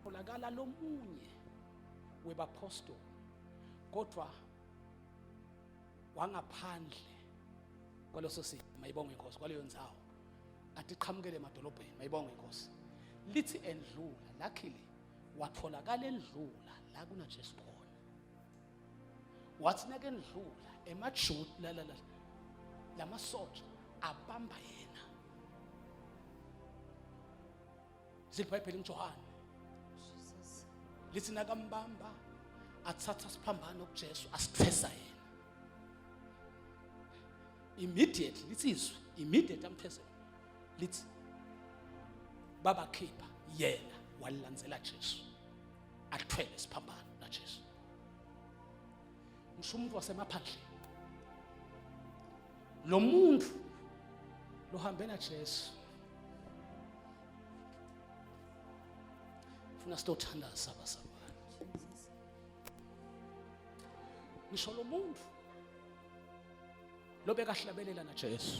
tholakala lomunye webapostoli kodwa wangaphandle kwaleso simo mayibongwe inkosi kwaleyo ndzawo atiqhamukele emadolobheni mayibongwe inkosi lithi endlula luckily watholakala endlula la kunaJesu khona wathi nakendlula emajuda la la la lamasotsha abamba yena zibhayibheli ngiJohane lithi nakambamba athatha siphambano kuJesu asithesa yena immediately lithi izwi immediately amthese lithi babakhipha yena walilandzela Jesu athwele isiphambano naJesu ngisho umuntu wasemaphandleni lo muntu lohambe naJesu funa sitothandaza abazalwane ngisho lo muntu lobekahlabelela naJesu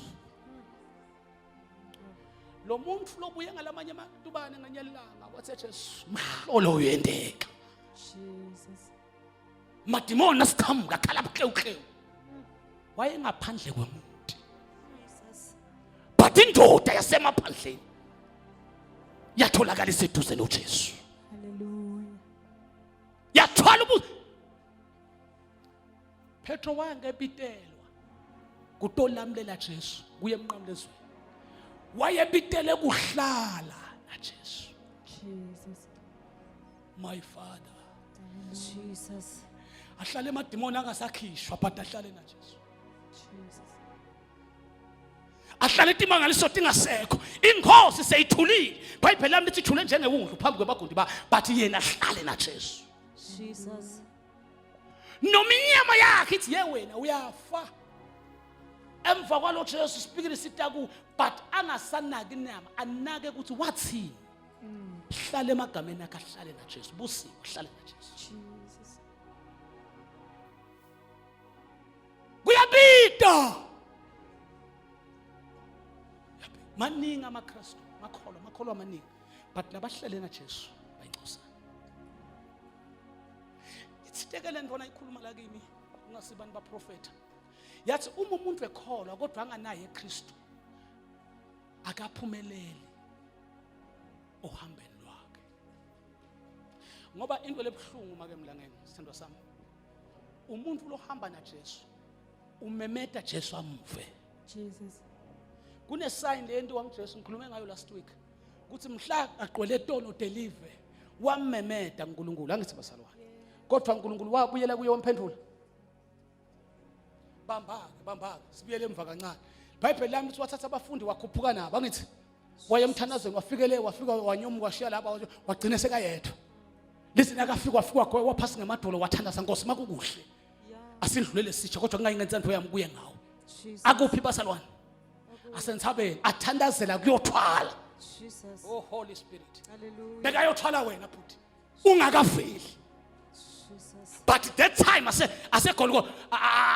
lo muntu lobuye ngalamanye amatubane nganye ilanga wathi Jesu mhlolo uyendeka Jesus madimoni asiqhamuka akhala buklewuklewu wayengaphandle kwemuti but indoda yasemaphandleni yatholakala iseduze noJesu Hallelujah yathwala ubu Petro wangebitelwa kutolamlela Jesu kuye emnqamlezweni wayebitele kuhlala naJesu Jesus my father Jesus ahlale emadimoni angasakhishwa but ahlale naJesu Jesus ahlale timangaliso tingasekho inkosi seyithulile ibhayibheli lami lithi ithule njengewundlu phambi kwebagundi ba but yena ahlale naJesu Jesus noma inyama yakhe ithi ye wena uyafa emva kwalo Jesu sipikile sitaku but angasanaki inyama anake ukuthi wathini hlale emagameni akhe ahlale naJesu busiwe hlale naJesu Jesus kuyabida maningi amaKristu makholwa makholwa amaningi but labahlele naJesu bayincosana ithiteke le ntona ikhuluma la kimi ungasibani baprofetha yathi uma umuntu ekholwa kodwa anganaye eKristu akaphumeleli ohambeni lwakhe ngoba into lebuhlungu make mlangeni sithandwa sami umuntu lohamba naJesu umemeta Jesu amuve Jesus kune sign lento wanguJesu ngikhulume ngayo last week ukuthi mhla agqwele tono deliver wamemeda uNkulunkulu angithi basalwane kodwa uNkulunkulu wabuyela kuye wamphendula bamba-ke bamba-ke sibuyele emva kancane ibhayibheli lami lithi wathatha abafundi wakhuphuka nabo angithi waye emthandazweni wafikele wafika wanyomuka washiya lapha wagcina sekayedwa lithi nakafika wafika waphasi ngemadolo wathandaza nkosi makukuhle asindlulele sitsha kodwa kungayi ngensandvo yami kuye ngawo akuphi basalwane asenthabeni athandazela kuyothwala Jesus. oh holy spirit Hallelujah. bekayothwala wena bhuti ungakaveli Jesus. but that time ase asegolgo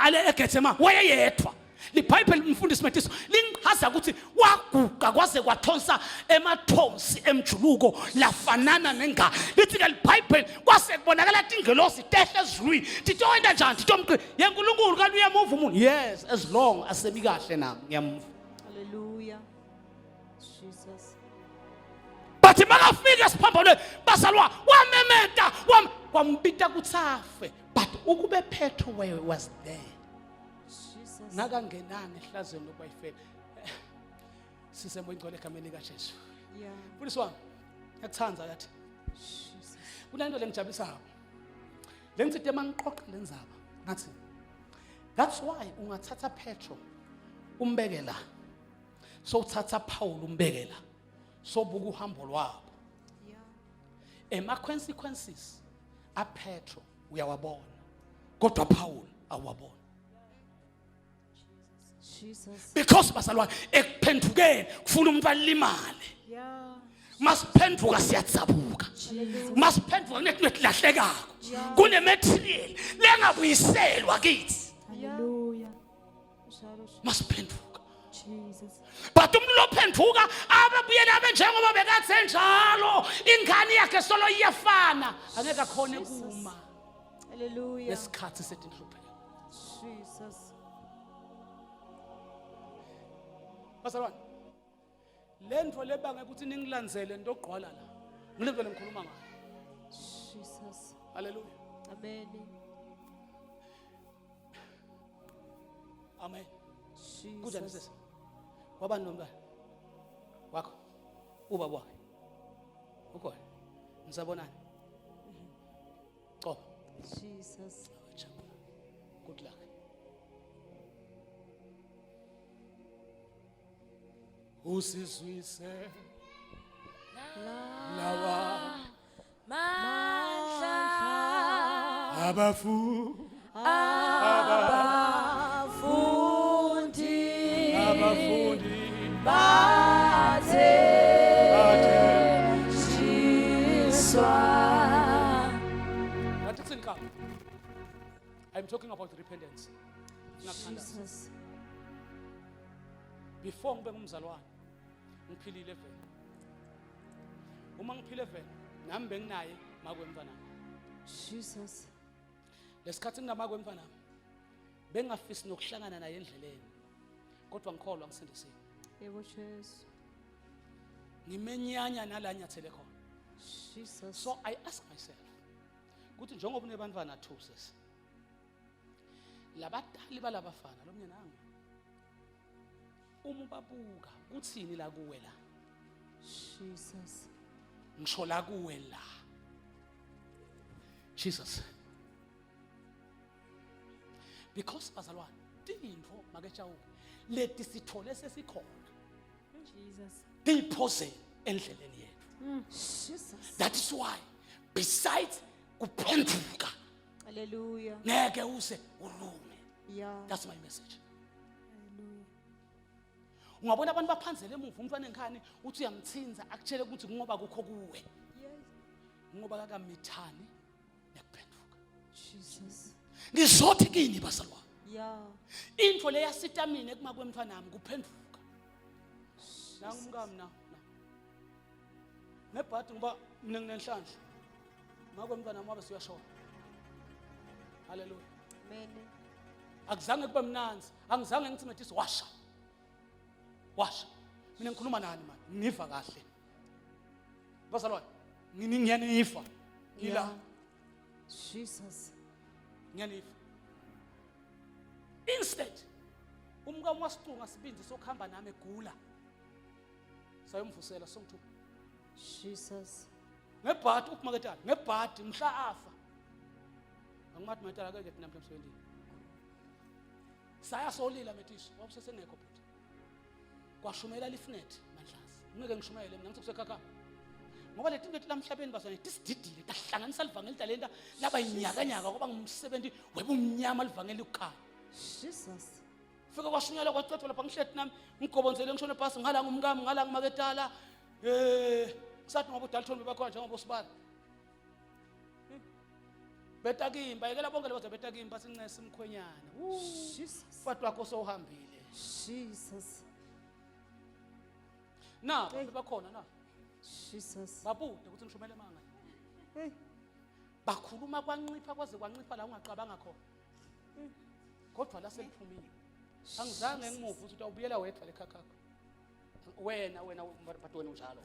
ale eGethsemane wayeyedwa libhayibheli mfundisi Matiso lingichaza ukuthi waguqa kwaze kwathonsa emathonsi emjuluko lafanana nenga lithi ke libhayibheli kwase kubonakala tingelosi tehle ezulwini titoenda njani titomqi yenkulunkulu kanti uyamuva umuntu yes as long asemi kahle nami ngiyamuva Hallelujah. Jesus. but makafika esiphambanweni bazalwa wamemeta wam kwambita ukuthi afe but ukube Petro was there Jesus. ngakangenanga ehlazweni lokubayifela sisembo ingcwele egameni likaJesu Yeah. mfundisi wami ngiyakuthanda yathi Jesus. kunento lengijabulisayo lengithe uma ngiqoqa le ndzaba ngathi that's why ungathatha Petro umbeke la so uthatha Paul umbeke la sobuka uhambo lwabo Yeah. ema consequences aPetro uyawabona kodwa Paul awuwabona Jesus. because bazalwane ekuphendukeni kufuna umuntu alimale Yeah. Masiphenduka siyatsabuka. Masiphenduka kunetinto etilahlekako. Kune-material lengabuyiselwa kithi. Hallelujah. Masiphenduka. Jesus. But umuntu lophenduka ababuyele abe njengoba bekathe njalo ingane yakhe solo iyafana angeke akhone kuma Hallelujah. ngesikhathi setinhlupheko. Jesus. Bazalwane, le nto lebange ukuthi ningilandzele nitogqwala la. Ngile nto lengikhuluma ngayo. Jesus. Hallelujah. Amen. Amen. Kunjani Jesus. sisi? Wabani nomntwana? Wakho. Ubaba wakhe. Ukhona. Nisabonani? Coba. Jesus. Good luck. Usizwise lawa Mandla abafu abafundi abafundi bathe bathe Jiswa. Ngathi kuthini ka? I'm talking about repentance. Ngiyakuthandaza. Jesus. Before ngibe ngumzalwane, ngiphilile vele. Uma ngiphile vele, nami benginaye makwe mntwanami. Jesus. Lesikhathi nginamakwe mntwanami, bengafisi nokuhlangana naye endleleni. Kodwa ngikholwa ngisindisiwe. Yebo Jesu. Ngimenyanya nala nyathele khona. Jesus. So I ask myself, ukuthi njengoba unebantwana two sisi. Labatali balabafana lomnye nangu. Uma ubabuka kuthini la kuwe la? Jesus. Ngisho la kuwe la. Jesus. Because bazalwane, tintfo maketshawuke leti sithole sesikhona Jesus. tiyiphoseni endleleni yethu. Jesus. That is why besides kuphenduka Hallelujah. ngeke uze ulunge. Yeah. That's my message. Hallelujah. Ungabona abantu baphanzele emuva umntwana enkhani uthi uyamthinza akutshele ukuthi ngoba kukho kuwe. Yes. Ngoba kakamithani nekuphenduka. Jesus. Ngizothi kini bazalwane. Yeah. Into leyasita mina ekuma kwemntwanami kuphenduka. Nangu umkami na. na. Nebhadi ngoba mina nginenhlanhla. Ngakho umntwana wabe siyashona. Hallelujah. Amen. Akuzange kube mnanzi, angizange ngithi methisi washa. Washa. Mina ngikhuluma nani manje? Ngiva kahle. Bazalwane, ngini ngiyaniva. Ngila Yeah. Jesus. ngiyaniva. Instead, umkami wasicunga sibindi sokuhamba nami egula. Sayomvusela songithu. Jesus. Ngebhadi ukumaketana, ngebhadi mhla afa. Angimathi matala akeke thina namhla emsebenzini. Saya solila methiso, wawusesengekho bhuti. Kwashumela lifnet mandlazi. Ngeke ngishumayele mina ngithi kusekhakha. Ngoba leti tinto lamhlabeni bazwane tisididile tahlanganisa livangeli talenta laba yinyakanyaka kwaba ngumsebenzi webumnyama livangeli kukhanya. Jesus. Fika kwashunyelwa kwacethwa lapha ngihleti nami ngigobonzele ngishone phasi nghala ngumkami nghala ngumaketala. Eh kusathi ngoba uDalton bebakhona njengoba usibala. Betakimba yekela bonke lebaza betakimba sincese imkhwenyana. Jesus. Mfati wakho sowuhambile. Jesus. Na bakhona na. Jesus. Babude ukuthi ngishumele manga. Hey. Bakhuluma kwanqipha kwaze kwanqipha la ungacabanga khona. Kodwa la seliphumile. Angizange ngimuve ukuthi utawubuyela wedwa lekhakhakho. Wena wena but wena unjalo.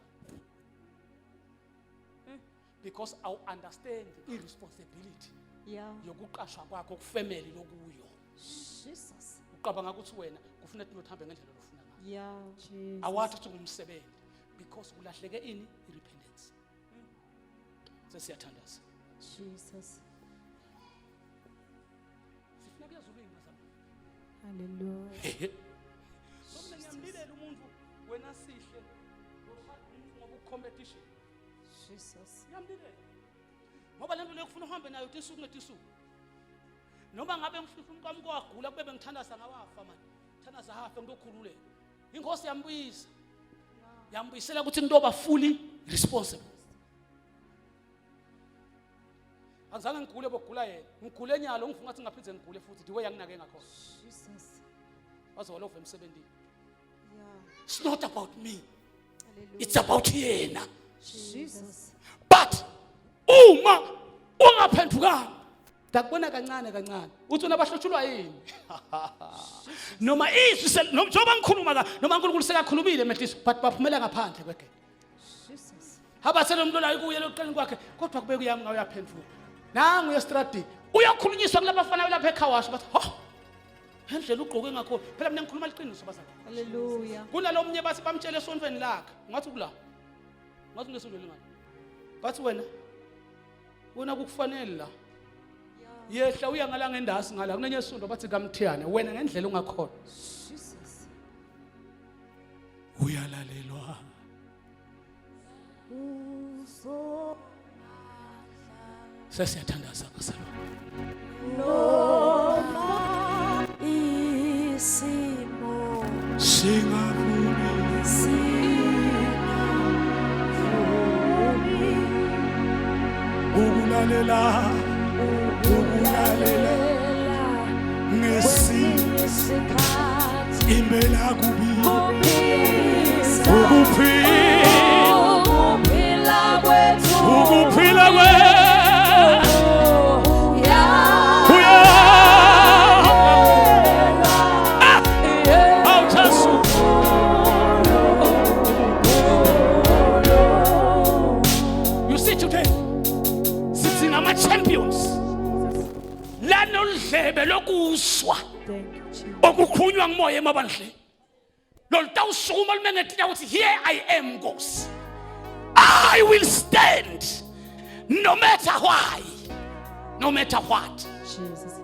Because I understand irresponsibility Yeah. yokuqashwa kwakho kufamily lokuyo. Jesus. Uqabanga ukuthi wena kufuna ukuthi uhambe ngendlela ofuna ngayo. Yeah. Jesus. Awathi ukuthi ngumsebenzi because kulahleke ini irepentance. Sesiyathandaza. Jesus. Sifuna kuya ezulwini bazalwane. Hallelujah. So mina ngiyamlilela umuntu wena sihle loshada umuntu ngoba ucompetition. Jesus. Ngiyamlilela. Ngoba lento leyo kufuna uhambe nayo tinsuku ngetinsuku. Noma ngabe ngifisa umkami kwagula kube bengithandaza ngawafa manje. Thandaza hafe ngiyokhululeka. Inkosi yambuyisa. Yambuyisela ukuthi ntoba fully Responsible. Angizange ngigule bokugula yena. Ngigule nyalo ngifuna ngathi ngaphinde ngigule futhi the way anginake ngakhona. Jesus. Waze walova emsebenzini. Yeah. It's not about me. Hallelujah. It's about yena. Jesus. But uma ungaphendukanga ndakubona kancane kancane uthi wena bahlutshulwa yini noma izwi njengoba ngikhuluma la noma uNkulunkulu sekakhulumile mehliso but baphumela ngaphandle kwegede Jesus. Haba sele umuntu la kuye lokuqaleni kwakhe kodwa kube kuyami ngawe uyaphenduka nangu uyestradini uyokhulunyiswa kulabafana lapha ekhawasho bathi ho endlela ugqoke ngakhona phela mina ngikhuluma liqiniso bazalwane Hallelujah. Kunalomnye bathi bamtshele esontweni lakhe ngathi kula ngathi kulesontweni ngalo bathi wena wena kukufanele la yehla uya ngala ngendasi ngala kunenye isonto bathi kamthiyane wena ngendlela ungakhona Jesus. Uyalalelwa. Sesiyathandaza bazalwane. Noma isimo Singavumi singavumi ukulalela ukulalela ngesinye isikhathi impela kubi kuphisa ukuphila ukuphila kwethu ukuphila kwethu Awuthasu You see today sithi ngama champions lanoludlebe lokuzwa Thank you, Jesus. okukhulunywa ngumoya emabandleni lolutawusukuma lumengetila ukuthi here I am Nkosi I will stand no matter why no matter what Jesus.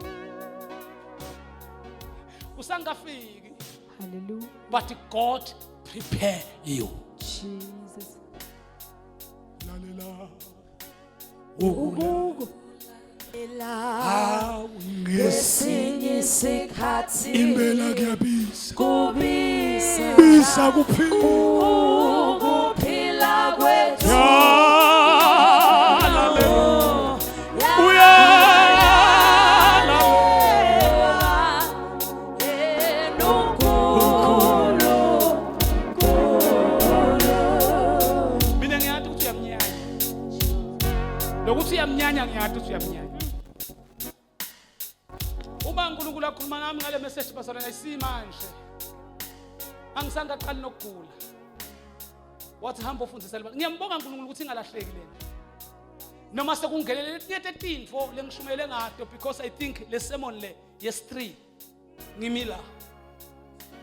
Usangafiki Hallelujah. but God prepare you Jesus. Lalela Ngesinye isikhathi impela kuyabisa kubisa bisa kuphila ukuphila kwethu Mina ngiyathi ukuthi uyamnyanya lokuthi uyamnyanya ngiyathi ukuthi uyamnyanya uma uNkulunkulu akhuluma nami ngale message bazalwane ayisimanje angisangaqali nokugula wathi hamba ufundisa le ngiyambonga uNkulunkulu ukuthi ingalahleki lena noma sekungenelele letinye tetintfo lengishumayele ngato because I think le sermon le yes 3 ngimila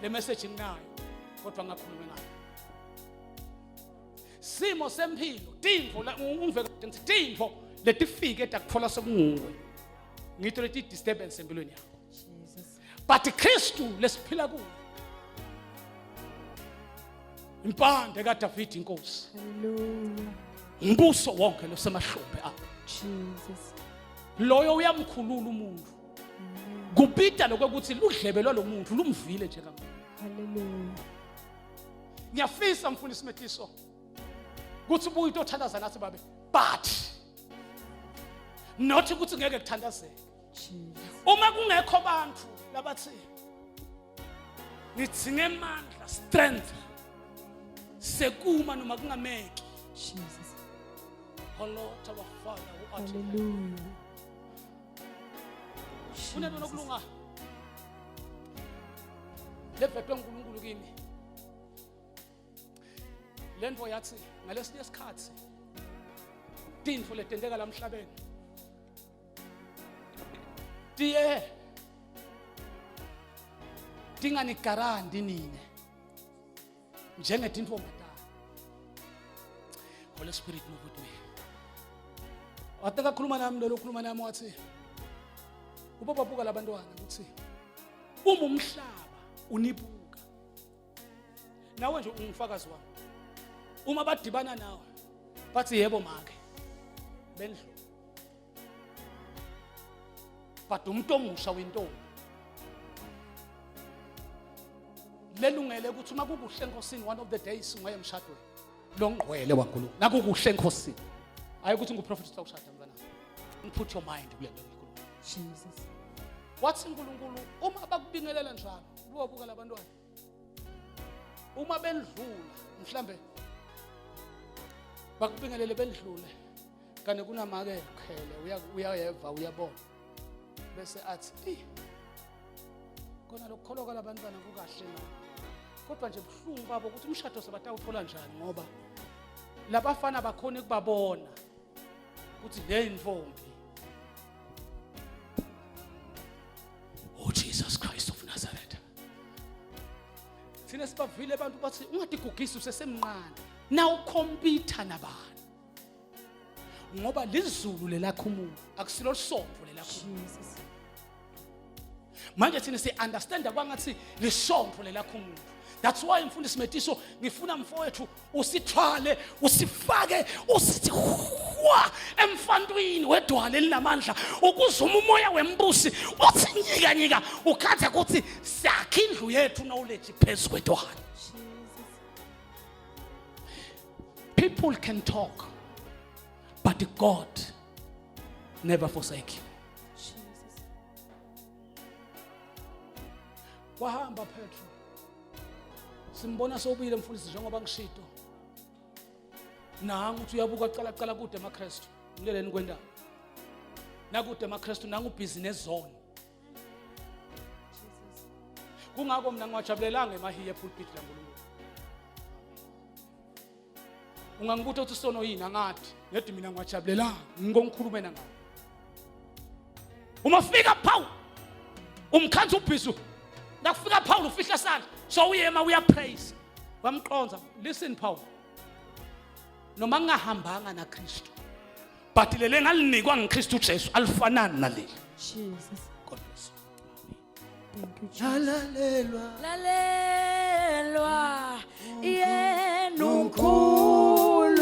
le message nginayo kodwa ngakhulumi ngayo simo sempilo tintfo ungive kahle ngithi tintfo letifike takutfola sekunguwe ngito leti disturbance empilweni yakho Jesus. but Kristu lesiphila kuye impande kaDavid inkosi Hallelujah. umbuso wonke losemahlombe akho Jesus. Loyo uyamkhulula umuntu kubita lokuthi ludlebe lwalomuntu lumvile nje kakhulu Hallelujah. Ngiyafisa mfundisi Metiso ukuthi ubuye utothandaza nathi babe but not ukuthi ngeke kuthandazeke Jesus. Uma kungekho bantu labathi ngidzinga emandla strength sekuma noma kungameki Jesus. Oh Lord our Father who art in heaven. Hallelujah. Kunento nokulunga levetwe uNkulunkulu kimi lento yathi ngalesinye isikhathi tintfo letenteka lamhlabeni tiye tinganigarandi nine njengetintombazana Holy Spirit move with me wathi kakhuluma nami lo ukhuluma nami wathi ubaba buka labantwana ukuthi uma umhlaba unibuka nawe nje ungufakazi wami uma badibana nawe bathi yebo make bendlu but umuntu omusha wintombi lelungele ukuthi uma kukuhle enkosini one of the days ungaye emshadweni. Longqwele waNkulunkulu. Nakukuhle enkosini. Hayi ukuthi nguprofeti utawushada mntwana. Put your mind kule nto ngikhuluma. Jesus. Wathi uNkulunkulu uma bakubingelela njalo, ubobuka labantwana. Uma bendlula mhlambe bakubingelele bendlule kanti kunamake khele uyayeva uyabona bese athi eyi kona lokukholwa kwalabantwana kukahle na kodwa nje buhlungu babo ukuthi umshado sebatawuthola njani ngoba labafana bakhona ukubabona ukuthi le intombi. Oh Jesus Christ of Nazareth, thina sibavile abantu bathi ungatigugisi usesemncane na ukhompyutha nabani ngoba lizulu lelakho umuntu akusilo lisonto lelakho. Jesus. Manje thina si-understanda kwangathi lisonto lelakho umuntu. That's why mfundisi Metiso ngifuna mfowethu usithwale usifake usithi hwa emfantwini wedwala elinamandla ukuze uma umoya wembusi uthi nyika nyika ukhathe ukuthi sakhe indlu yethu knowledge phezu kwedwala. Jesus. People can talk, but God never forsake you. Jesus. Wahamba Petro, simbona sowubuyile mfundisi njengoba ngishito nangu uthi uyabuka cala cala kude emaKristu mleleni kwendaba nakude emaKristu nangu busy nezone. Jesus. Kungakho mina ngiwajabulelanga emahiye epulpit laNkulunkulu. Ungangibuta ukuthi isono yini angathi ngedi mina ngiwajabulelanga ngikongikhulume ngawo. Uma fika Paul umkhanza ubhizu nakufika Paul ufihla sandla so uyema uyapraise wamqonza. Listen Paul, noma ngingahambanga naKristu but lele ngalinikwa ngiKristu Jesu alifanani naleli. Jesus. God bless you. Thank you, Jesus. Lalalelwa Lalelwa yena uNkulunkulu.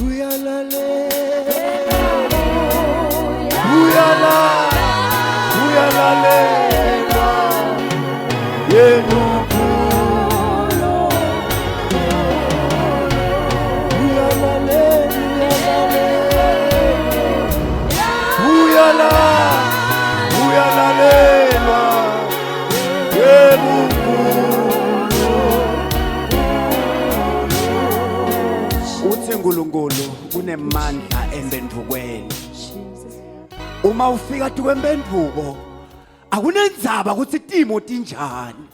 uyalalela uyala uyalalela yena uNkulunkulu uyalalela uyala uyalalelwa yena uNkulunkulu. Uthi uNkulunkulu kunemandla empendvukweni. Jesus. Uma ufika tukwempendvuko akunendzaba ukuthi timo tinjani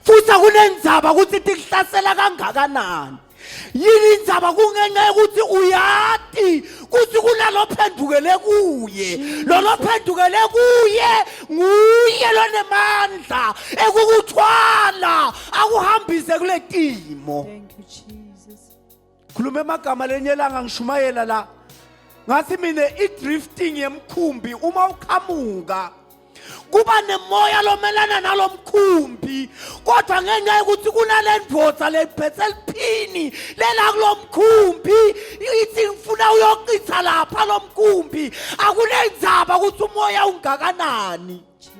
futhi akunendzaba ukuthi tikuhlasela kangakanani. Yini indzaba? Kungenxa yokuthi uyati ukuthi kunalophendukele kuye. Lolophendukele kuye nguye lonemandla ekukuthwala akuhambise kule timo. Thank you, Jesus. Khuluma emagama lenye langa ngishumayela la ngathi mina i-drifting yemkhumbi uma uqhamuka kuba nemoya lomelana nalomkhumbi kodwa ngenxa yokuthi kunale ndvodza lephethe liphini lela kulo mkhumbi ithi ngifuna uyochitha lapha lo mkhumbi akunendzaba ukuthi umoya ungakanani. Jesus.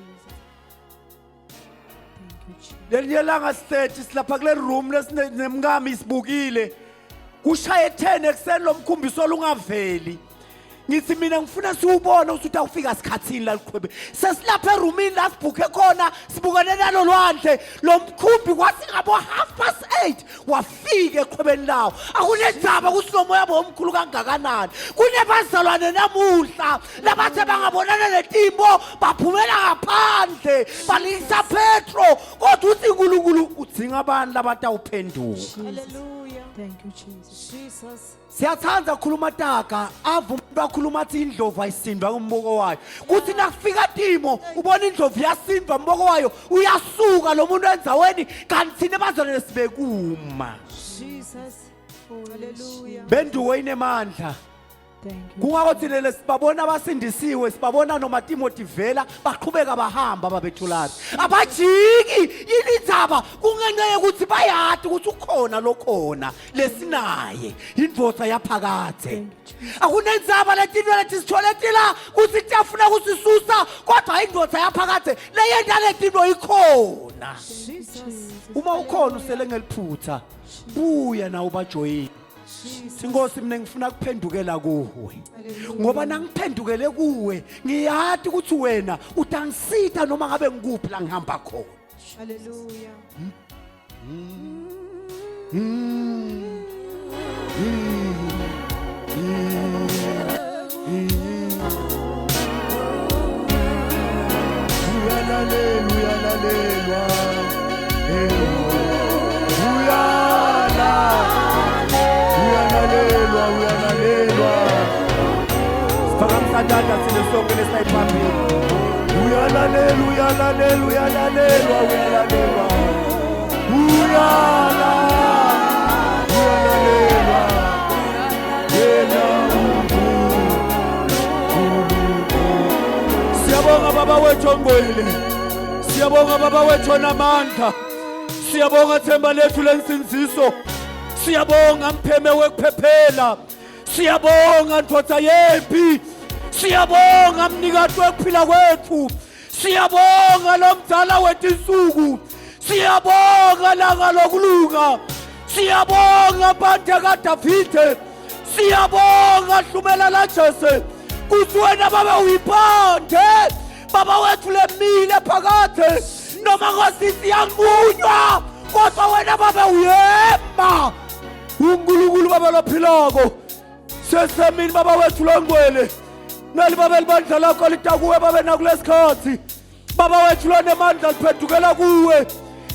Thank you, Jesus. Lelinye langa sithethi silapha kule room lesinemkami sibukile kushaye 10 ekuseni lo mkhumbi solungaveli. Ngithi mina ngifuna siwubone ukuthi awufika sikhathini la liqhwebe sesilapha erumini la sibhukhe khona sibukene nalo lwandle lo mkhumbi kwathi ngabo 8:30 wafika eqhwebeni lawo. Akunendzaba ukuthi lo moya bomkhulu kangakanani. Kunebazalwane namuhla labathe bangabonana netimbo baphumela ngaphandle balingisa Petro kodwa uthi uNkulunkulu udzinga abantu labatawuphenduka. Hallelujah. Thank you, Jesus. Jesus. Siyathanda ukukhuluma taga ava umuntu akhuluma athi indlovu ayisindwa ngumboko wayo kuthi nakufika timo ubona indlovu iyasindwa umboko wayo uyasuka lo muntu endzaweni kanti thina bazalwane sibekuma. Jesus. Hallelujah. Benduko inemandla. Thank you. Kungakho thina lesibabona abasindisiwe sibabona noma Timothy vela baqhubeka bahamba babethulana abajiki yini indzaba kungenxa yokuthi bayati ukuthi ukhona lokhona lesinaye indvodza yaphakadze akunendzaba letinto letisithole tila kuthi tiyafuna kusisusa kodwa indvodza yaphakadze leyenta letinto ikhona. Ukhona. Uma ukhona usele ngeliphutha, buya nawe ubajoyini. Inkosi mina ngifuna kuphendukela kuwe. Ngoba nangiphendukele kuwe, ngiyati ukuthi wena utangisita noma ngabe ngikuphi la ngihamba khona. Hallelujah. Uyalalelwa, uyalalelwa. Eh, uyala. Uyalalelwa, uyalalelwa. Siphakamisa tandla thina sonke lesiyiphambili. Uyalalelwa, uyalalelwa, uyalalelwa, uyalalelwa. Uyala. Uyalalelwa. Yena Siyabonga baba wethu ongcwele. Siyabonga baba wethu onamandla. Siyabonga themba lethu lensindiso. Siyabonga mpheme wekuphephela. Siyabonga ndoda yempi. Siyabonga mnikati wekuphila kwethu. Siyabonga lo mdala wetinsuku. Siyabonga langa lokulunga. Siyabonga mpande kaDavide. Siyabonga hlumela la Jese. Kuthi wena baba uyipande. Baba wethu lemile phakade. Noma ngosithi yanqunywa kodwa wena baba uyema. uNkulunkulu baba lophilako sesemini baba wethu longcwele nali baba libandla lakho litakuwe babe nakulesikhathi baba wethu lonemandla liphendukela kuwe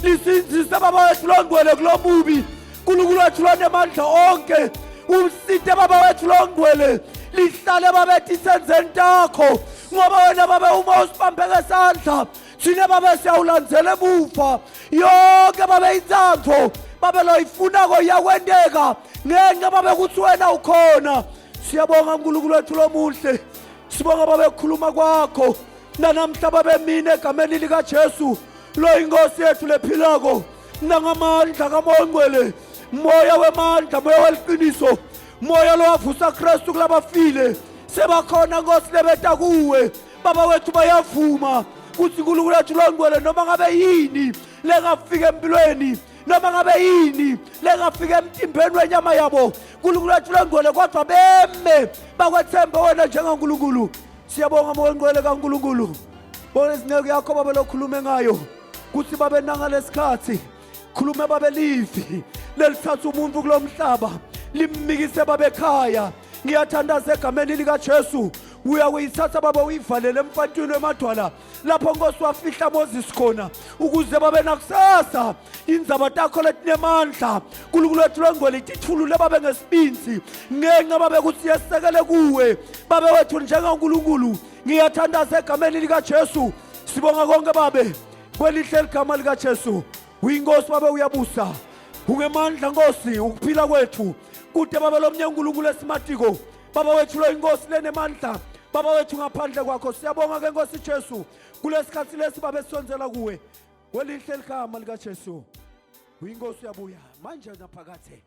lisindzise baba wethu longcwele kulomubi nkulunkulu wethu lonemandla onke umsite baba wethu longcwele lihlale babethi senzeni takho ngoba wena babe uma usibambe ngesandla thina babe siyawulandzela emuva yonke babe intsantfo babe loyifunako iyakwenteka ngenxa babe kutsi wena ukhona siyabonga nkulunkulu wethu lomuhle sibonga babe kukhuluma kwakho nanamhla babe mina egameni likajesu lo inkosi yethu lephilako nangamandla kamoya ongcwele moya wemandla moya weliqiniso moya lowavusa kristu kulabafile sebakhona nkosi lebeta kuwe baba wethu bayavuma kuthi uNkulunkulu wethu longcwele noma ngabe yini lengafika empilweni noma ngabe yini lengafika emtimbeni wenyama yabo uNkulunkulu wethu longcwele kodwa beme bakwethembe wena njengaNkulunkulu siyabonga moya ongcwele kaNkulunkulu bona izinceku yakho babe lokhulume ngayo kuthi babe nangalesikhathi khulume babe livi lelithatha umuntu kulomhlaba limmikise babe ekhaya ngiyathandaza egameni likaJesu uyakuyithatha baba uyivalele emfantwini wemadwala lapho nkosi wafihla Moses khona ukuze babe nakusasa indzaba takho letinemandla nkulunkulu wethu longcwele itithulule babe ngesibinzi ngenxa babe kuthi yesekele kuwe babe wethu njengankulunkulu ngiyathandaza egameni likaJesu sibonga konke babe kwelihle ligama likaJesu uyinkosi babe uyabusa ungemandla nkosi ukuphila kwethu kude baba lomnye uNkulunkulu esimatiko baba wethu lo inkosi lenemandla baba wethu ngaphandle kwakho siyabonga ke nkosi Jesu kulesikhathi lesi babe sisondzela kuwe kwelihle ligama likaJesu uyinkosi uyabuya manje naphakathe.